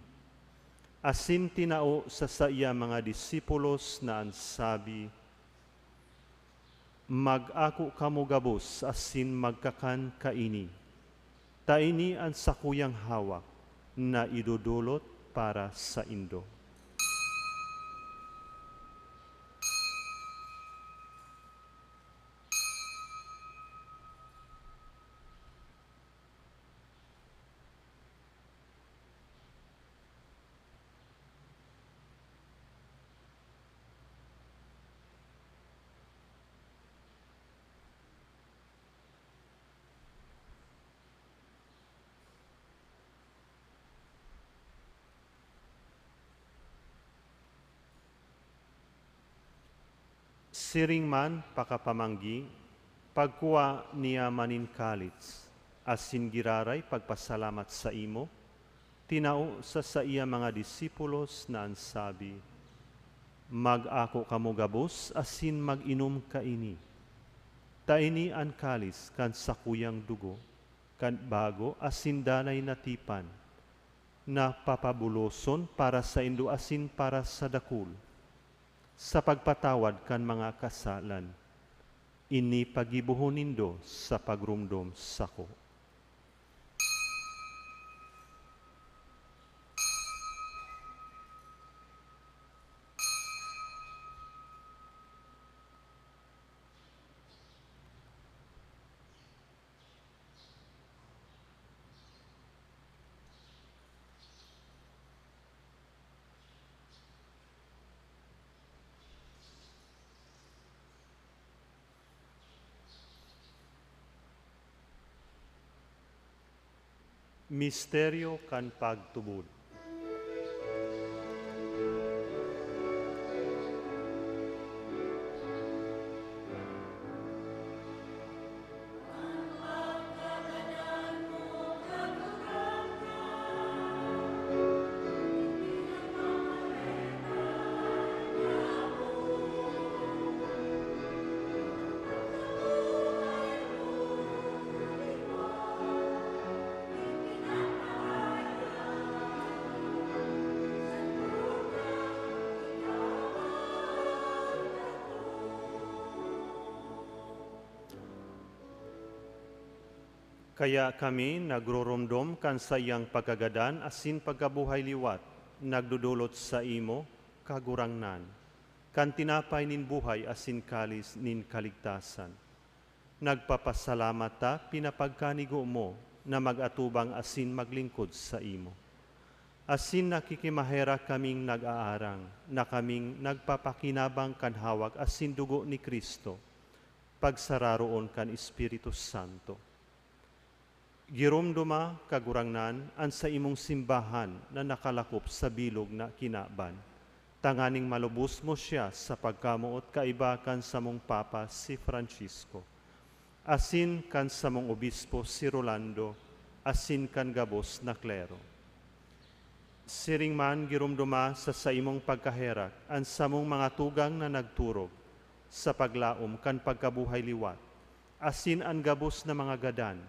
asin tinao sa saiyang mga disipulos na an sabi, "Mag-ako kamo gabos asin magkakan kaini, ta ini an sakuyang hawak na idodolot para saindo." Siring man pakapamanggi, pagkua niya man nin kalits, asin giraray pagpasalamat saimo, Tinao sa saiya mga disipulos na an sabi, "Mag-ako kamo gabos asin mag-inom kaini. Ta ini an kalis kan sakuyang dugo, kan bago asin danay na tipan, na papabuloson para saindo asin para sa dakul, sa pagpatawad kan mga kasalan. Ini paggibohon nindo sa pagromdom sako." Misteryo kan pagtubod. Kaya kami nagroromdom kan saiyang pagkagadan asin pagkabuhay liwat, nagdodolot saimo, Kagurangnan, kan tinapay nin buhay asin kalis nin kaligtasan. Nagpapasalamat ta pinapagkanigo mo na mag-atubang asin maglingkod saimo. Asin nakikimaherak kaming nag-aarang na kaming nagpapakinabang kan hawak asin dugo ni Cristo, pagsararoon kan Espiritu Santo. Giromdoma, Kagurangnan, an saimong simbahan na nakalakop sa bilog na kinaban, tanganing malubos mo siya sa pagkamoot kaiba kan samong Papa, si Francisco, asin kan samong Obispo, si Rolando, asin kan gabos na klero. Siring man, giromdoma sa saimong pagkaherak an samong mga tugang na nagturog sa paglaom kan pagkabuhay liwat, asin an gabos na mga gadan.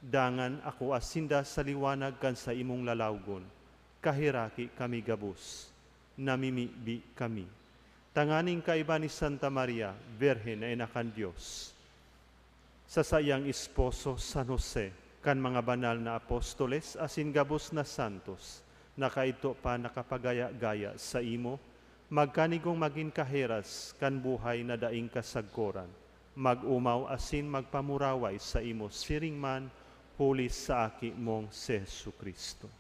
Dangan akoa sinda sa liwanag kan saimong lalawgon. Kaheraki kami gabos, namimibi kami, tanganing kaiba ni Santa Maria, Birhen na ina kan Dios, sa saiyang esposo, San Jose, kan mga banal na apostoles asin gabos na santos na kaidto pa nakapagaya-gaya saimo, magkanigong magin kaheras kan buhay na daing kasagkoran, mag-omaw asin magpamuraway saimo siring man huli sa Aki mong si Jesu-Cristo.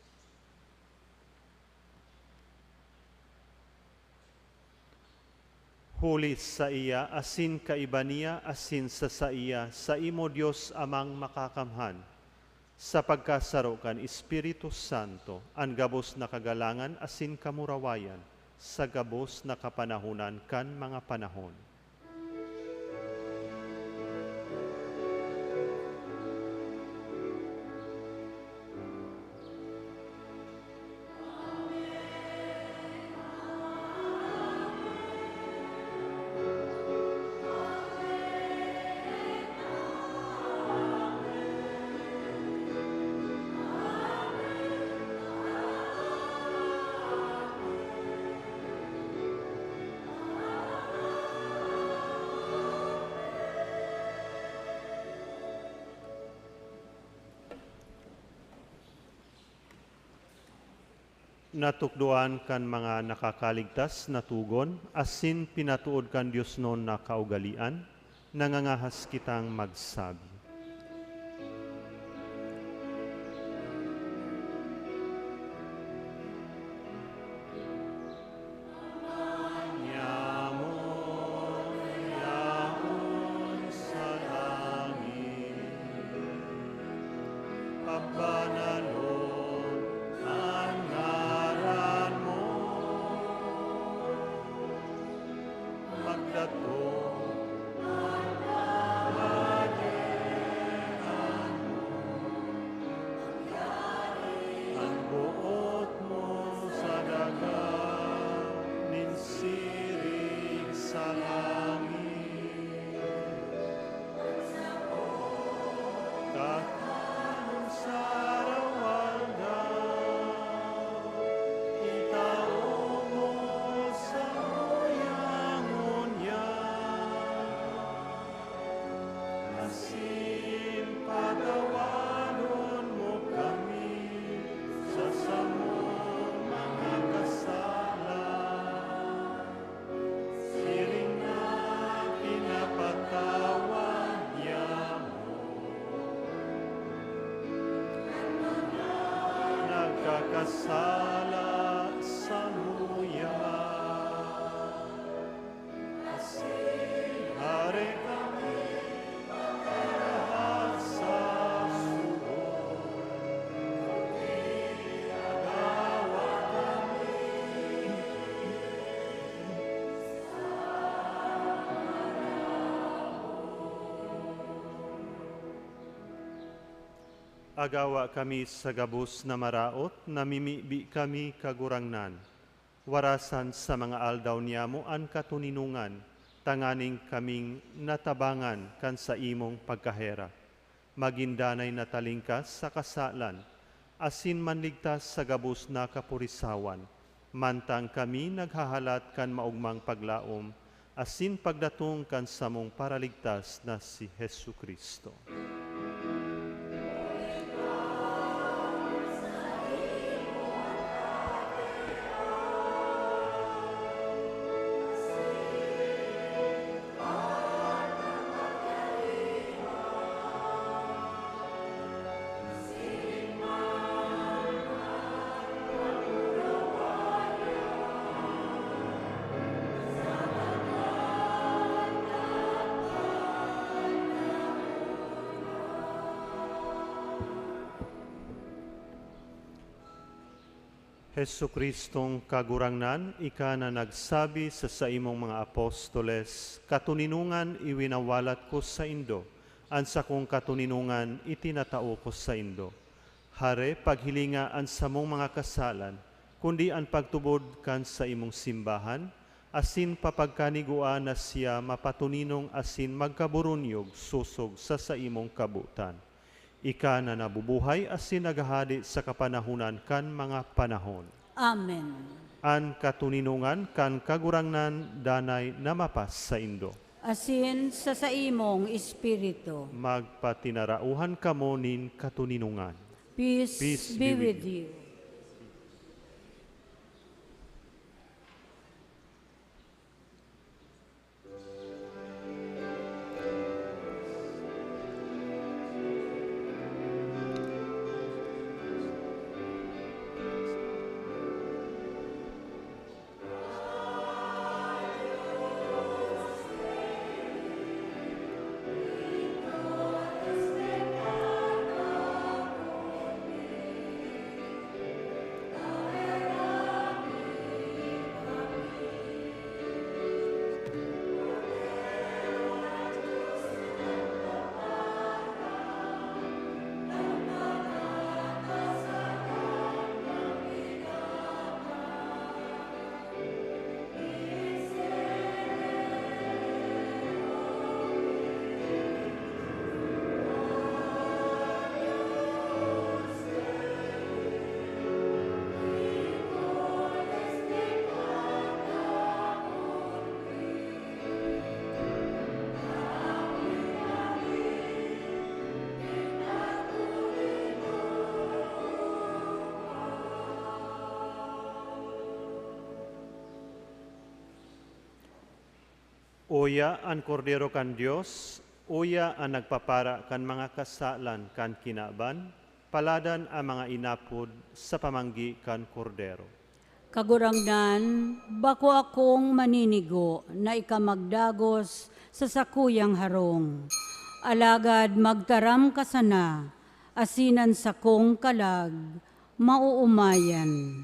Huli saiya, asin kaiba niya, asin sa saiya, saimo, Dios Amang Makakamhan, sa pagkasaro kan Espiritu Santo, an gabos na kagalangan asin kamurawayan sa gabos na kapanahonan kan mga panahon. Natukdoan kan mga nakakaligtas na tugon, asin pinatood kan diosnon na kaugalean, nangangahas kitang magsabi. Ama niamo na yaon sa langit, pabanalon an ngaran mo. Magdatong an Kadahelan mo. Mangyari an boot Agawa kami sa gabos na maraot, namimibi kami, Kagurangnan. Warasan sa mga aldaw niyamo an katoninongan, tanganing kaming natabangan kan saimong pagkaherak, magin danay na talingkas sa kasalan, asin manligtas sa gabos na kapurisawan, mantang kami naghahalat kan maogmang paglaom asin pagdatong kan samong Paraligtas na si Jesu-Cristo. Jesu-Cristong Kagurangnan, ika na nagsabi sa saimong mga apostoles, "Katoninongan iwinawalat ko saindo, an sakong katoninongan itinatao ko saindo." Hare, paghilinga an samong mga kasalan, kundi an pagtubod kan saimong simbahan, asin papagkanigua na siya mapatoninong asin magkaburunyog sosog sa saimong kabotan. Ika na nabubuhay asin naghahade sa kapanahonan kan mga panahon. Amen. An katoninongan kan Kagurangnan danay na mapasaindo. Asin sa saimong espiritu. Magpatinarauhan kamo nin katoninongan. Peace Peace be be with with you. Uya an Kordero kan Dios, uya an nagpapara kan mga kasalan kan kinaban, paladan an mga inapod sa pamanggi kan Kordero. Kagurangnan, bako akong maninigo na ika magdagos sa sakuyang harong. Alagad magtaram ka sana, asin an sakong kalag maoomayan.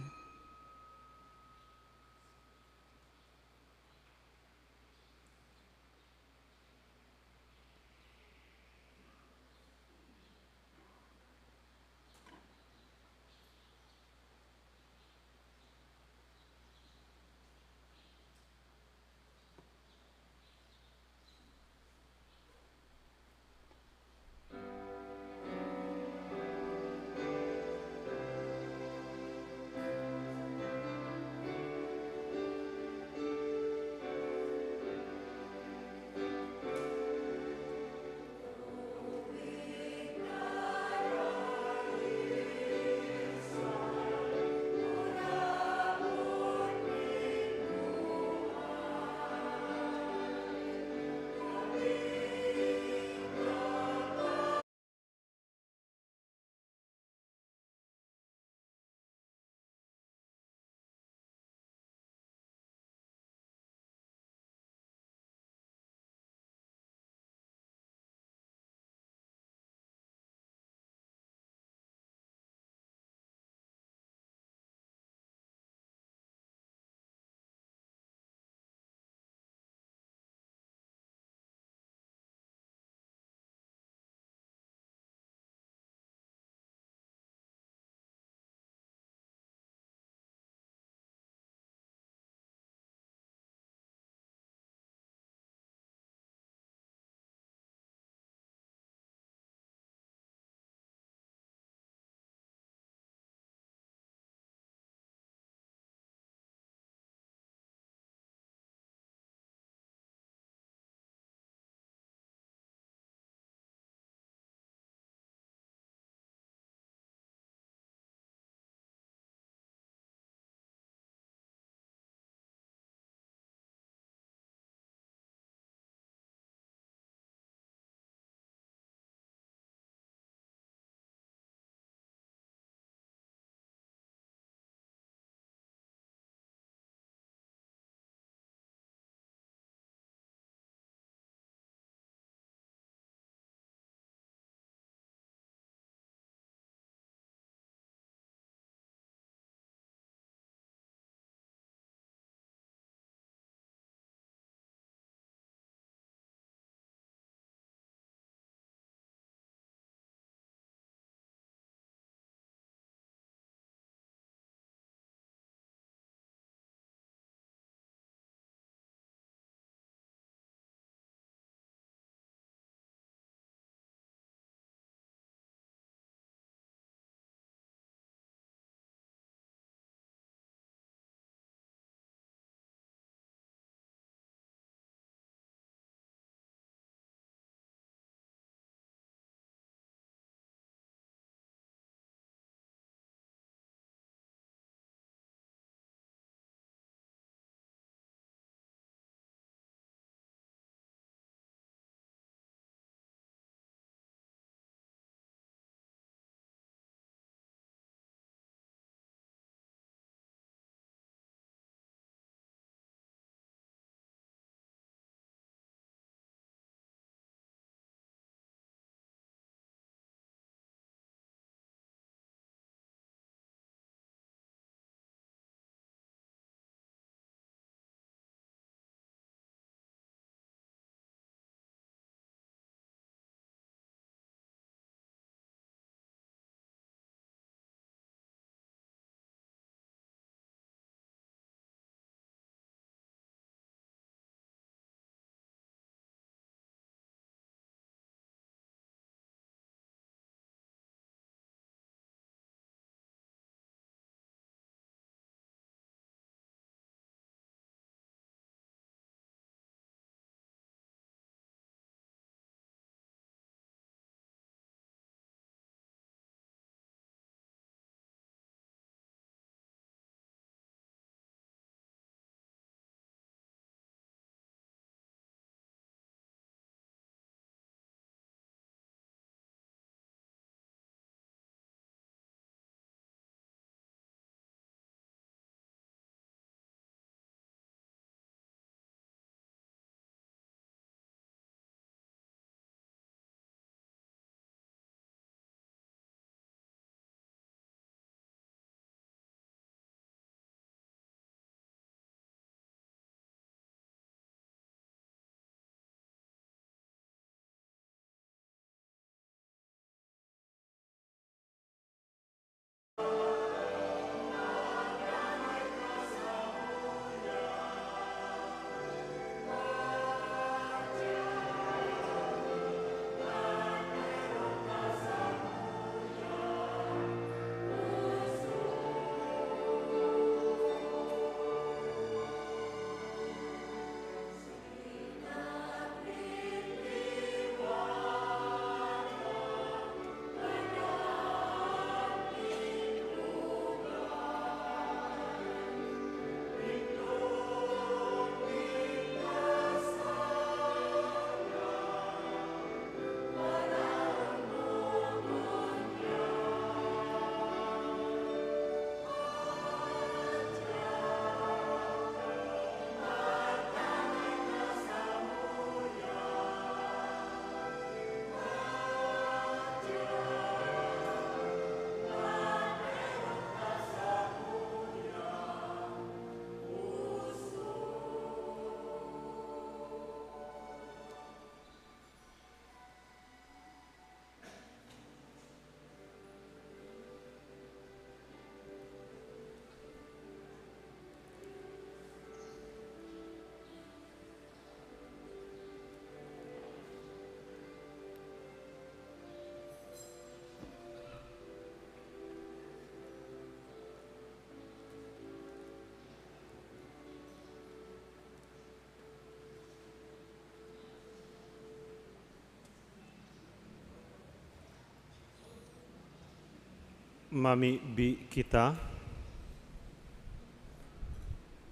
Mamibi kita.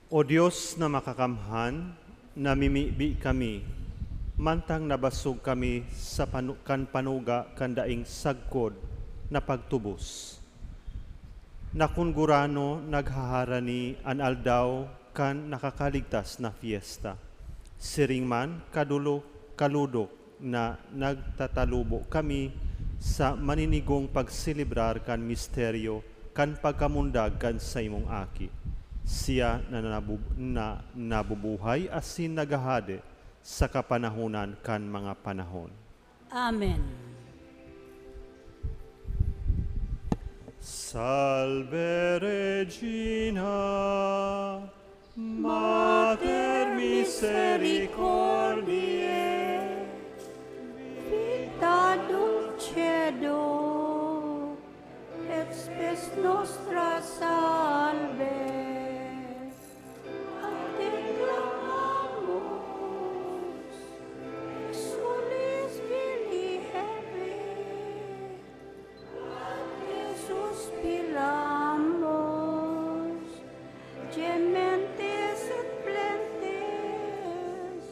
O Dios na makakamhan, namimibi kami, mantang nabasog kami sa panu-, kan panuga kan daing sagkod na pagtubos. Na kun gurano naghaharani an aldaw kan nakakaligtas na fiesta, siring man kadulo-, kaludok na nagtatalubo kami sa maninigong pagselebrar kan misteryo kan pagkamundag kan saimong Aki, siya na nabub-, na nabubuhay asin naghahade sa kapanahonan kan mga panahon. Amen. Salve Regina, Mater misericordiae, Vita dulcedo, et spes nostra salve. A te clamamos, exsules Filii Hevae, a te suspiramos, gementes et plentes,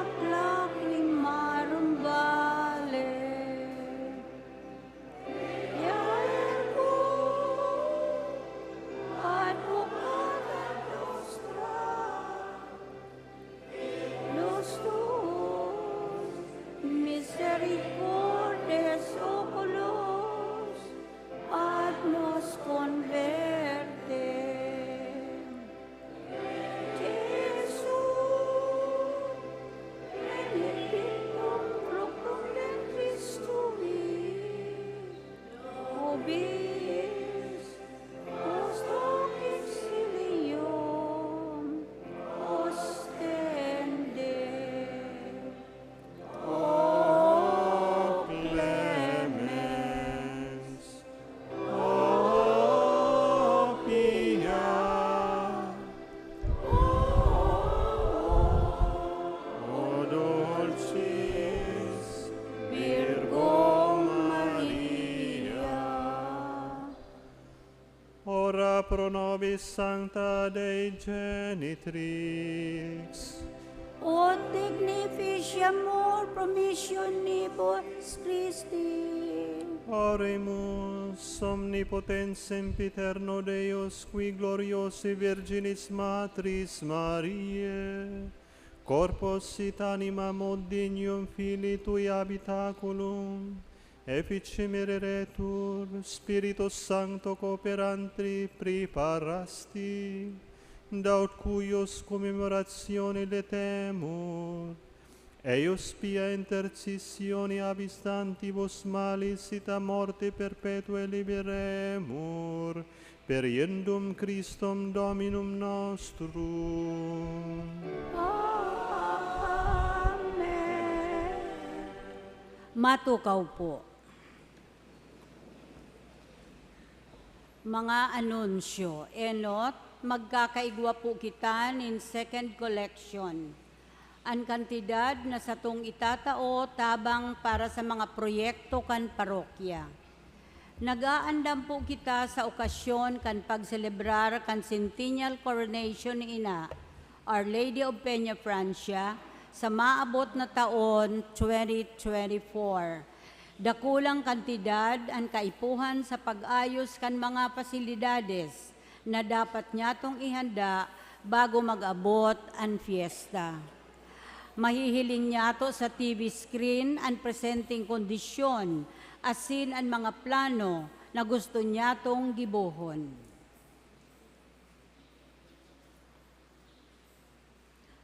ac lacrimarum vale. Via ergo advocatat nostra, nos tuus misericordes oculos ad nos converte. Jesús, benedictum fructum ventris tui, obilis post hoc exilium ostende. O clemens, o pia, o dulcis Virgo Maria. Ora pro nobis Sancta Dei Genitrix. Ut dignificiamur promissionibus Christi. Oremus. Omnipotens sempiterno Deus, qui gloriosi Virginis Matris Mariae, corpus et anima mundinium Filii Tui habitaculum efficim ereretur, Spiritus Sancto cooperantri preparasti, da ut cuius commemoratione letemur, Eius pia intercessione abis tantibus malis et a morte perpetuae liberemur, per Iesus Christum Dominum nostrum. Amen. Matukaw po. Mga anunsyo. Enot, magkakaigwa po kita nin second collection. An kantidad na satong itatao tabang para sa mga proyekto kan parokya. Nag-aandam po kita sa okasyon kan pagselebrar kan Centennial Coronation ni Ina, Our Lady of Peña Francia, sa maabot na taon, twenty twenty-four. Dakulang kantidad an kaipuhan sa pag-ayos kan mga pasilidades na dapat nyatong ihanda bago mag-abot an fiesta. Mahihiling nyato sa T V screen an presenteng kondisyon asin an mga plano na gusto nyatong gibohon.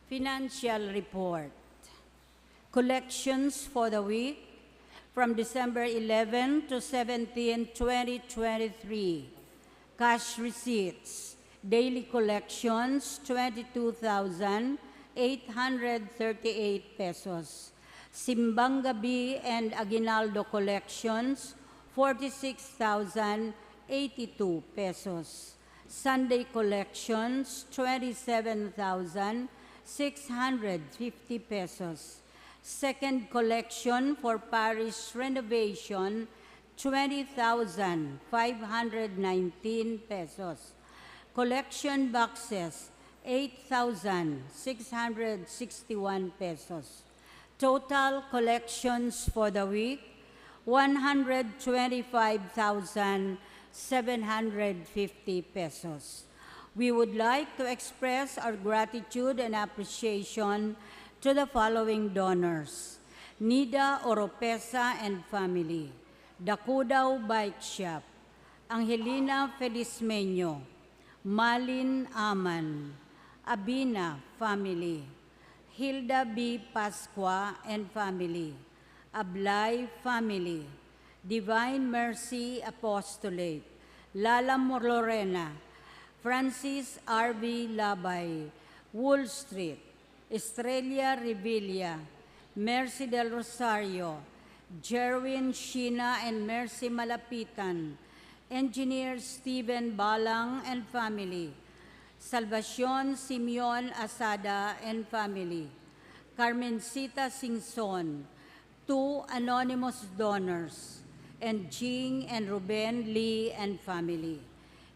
Financial report. Collections for the week from December eleven to seventeen, twenty twenty-three. Cash receipts, daily collections, twenty-two thousand eight hundred thirty-eight pesos. Simbang Gabi and Aguinaldo collections, forty-six thousand eighty-two pesos. Sunday collections, twenty-seven thousand six hundred fifty pesos. Second collection for parish renovation, twenty thousand five hundred nineteen pesos. Collection boxes, eight thousand six hundred sixty-one pesos. Total collections for the week, one hundred twenty-five thousand seven hundred fifty pesos. We would like to express our gratitude and appreciation to the following donors: Nida Oropesa and family, Dakudao Bike Shop, Angelina Felizmeño, Malin Aman, Abina family, Hilda B. Pascua and family, Ablay family, Divine Mercy Apostolate, Lala Lorena, Francis R V Labay, Wall Street, Estrella Revilla, Mercy Del Rosario, Jerwin Sheena and Mercy Malapitan, Engineer Steven Balang and family, Salvacion Simeon Asada and family, Carmencita Singson, two anonymous donors, and Jing and Ruben Lee and family.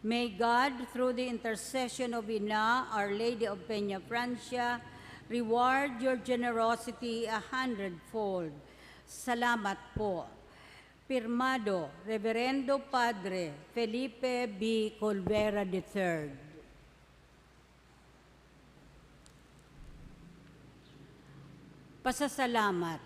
May God, through the intercession of Ina, Our Lady of Peña Francia, reward your generosity a hundredfold. Salamat po. Pirmado, Reverendo Padre Felipe B. Colvera the third. Pasasalamat.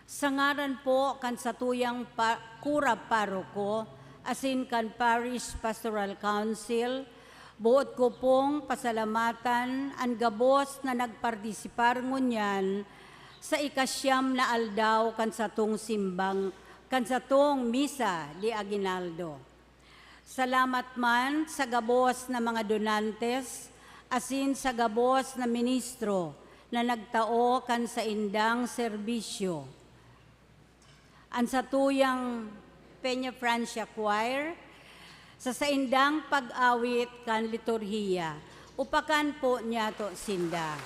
Sa ngaran po kan satuyang pa-, kura paroko asin kan Parish Pastoral Council, boot ko pong pasalamatan an gabos na nagpartisipar ngunyan sa ikasyam na aldaw kan satong simbang, kan satong Misa de Aguinaldo. Salamat man sa gabos na mga donantes asin sa gabos na ministro na nagtao kan saindang serbisyo. An satuyang Peña Francia Choir, sa saindang pag-awit kan liturhiya. Upakan po niyato sinda.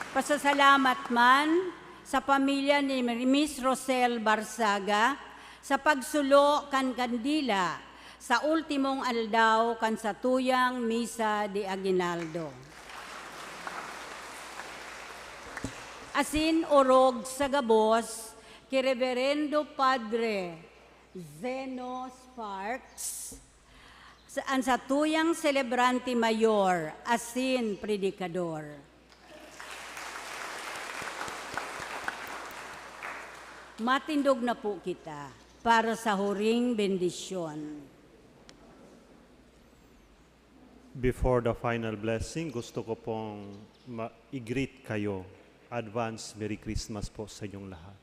Pasasalamat man sa pamilya ni Miss Rosel Barzaga sa pagsulo kan kandila sa ultimong aldaw kan satuyang Misa de Aguinaldo. Asin orog sa gabos ki Reverendo Padre Zeno Sparks, sa, an satuyang selebrante mayor asin predikador. Matindog na po kita para sa huring bendisyon. Before the final blessing, gusto ko pong ma- i-greet kayo. Advance Merry Christmas po sa inyong lahat.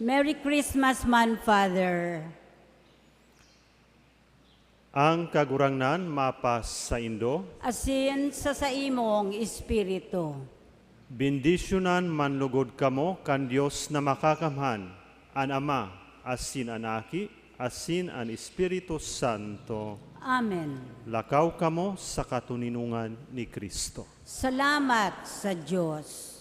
Merry Christmas man, Father. Ang Kagurangnan mapasaindo. Asin sa saimong espiritu. Bendisyonan man lugod kamo kan Dios na Makakamhan, an Ama, asin an Aki, asin an Espiritu Santo. Amen. Lakaw kamo sa katoninongan ni Cristo. Salamat sa Diyos.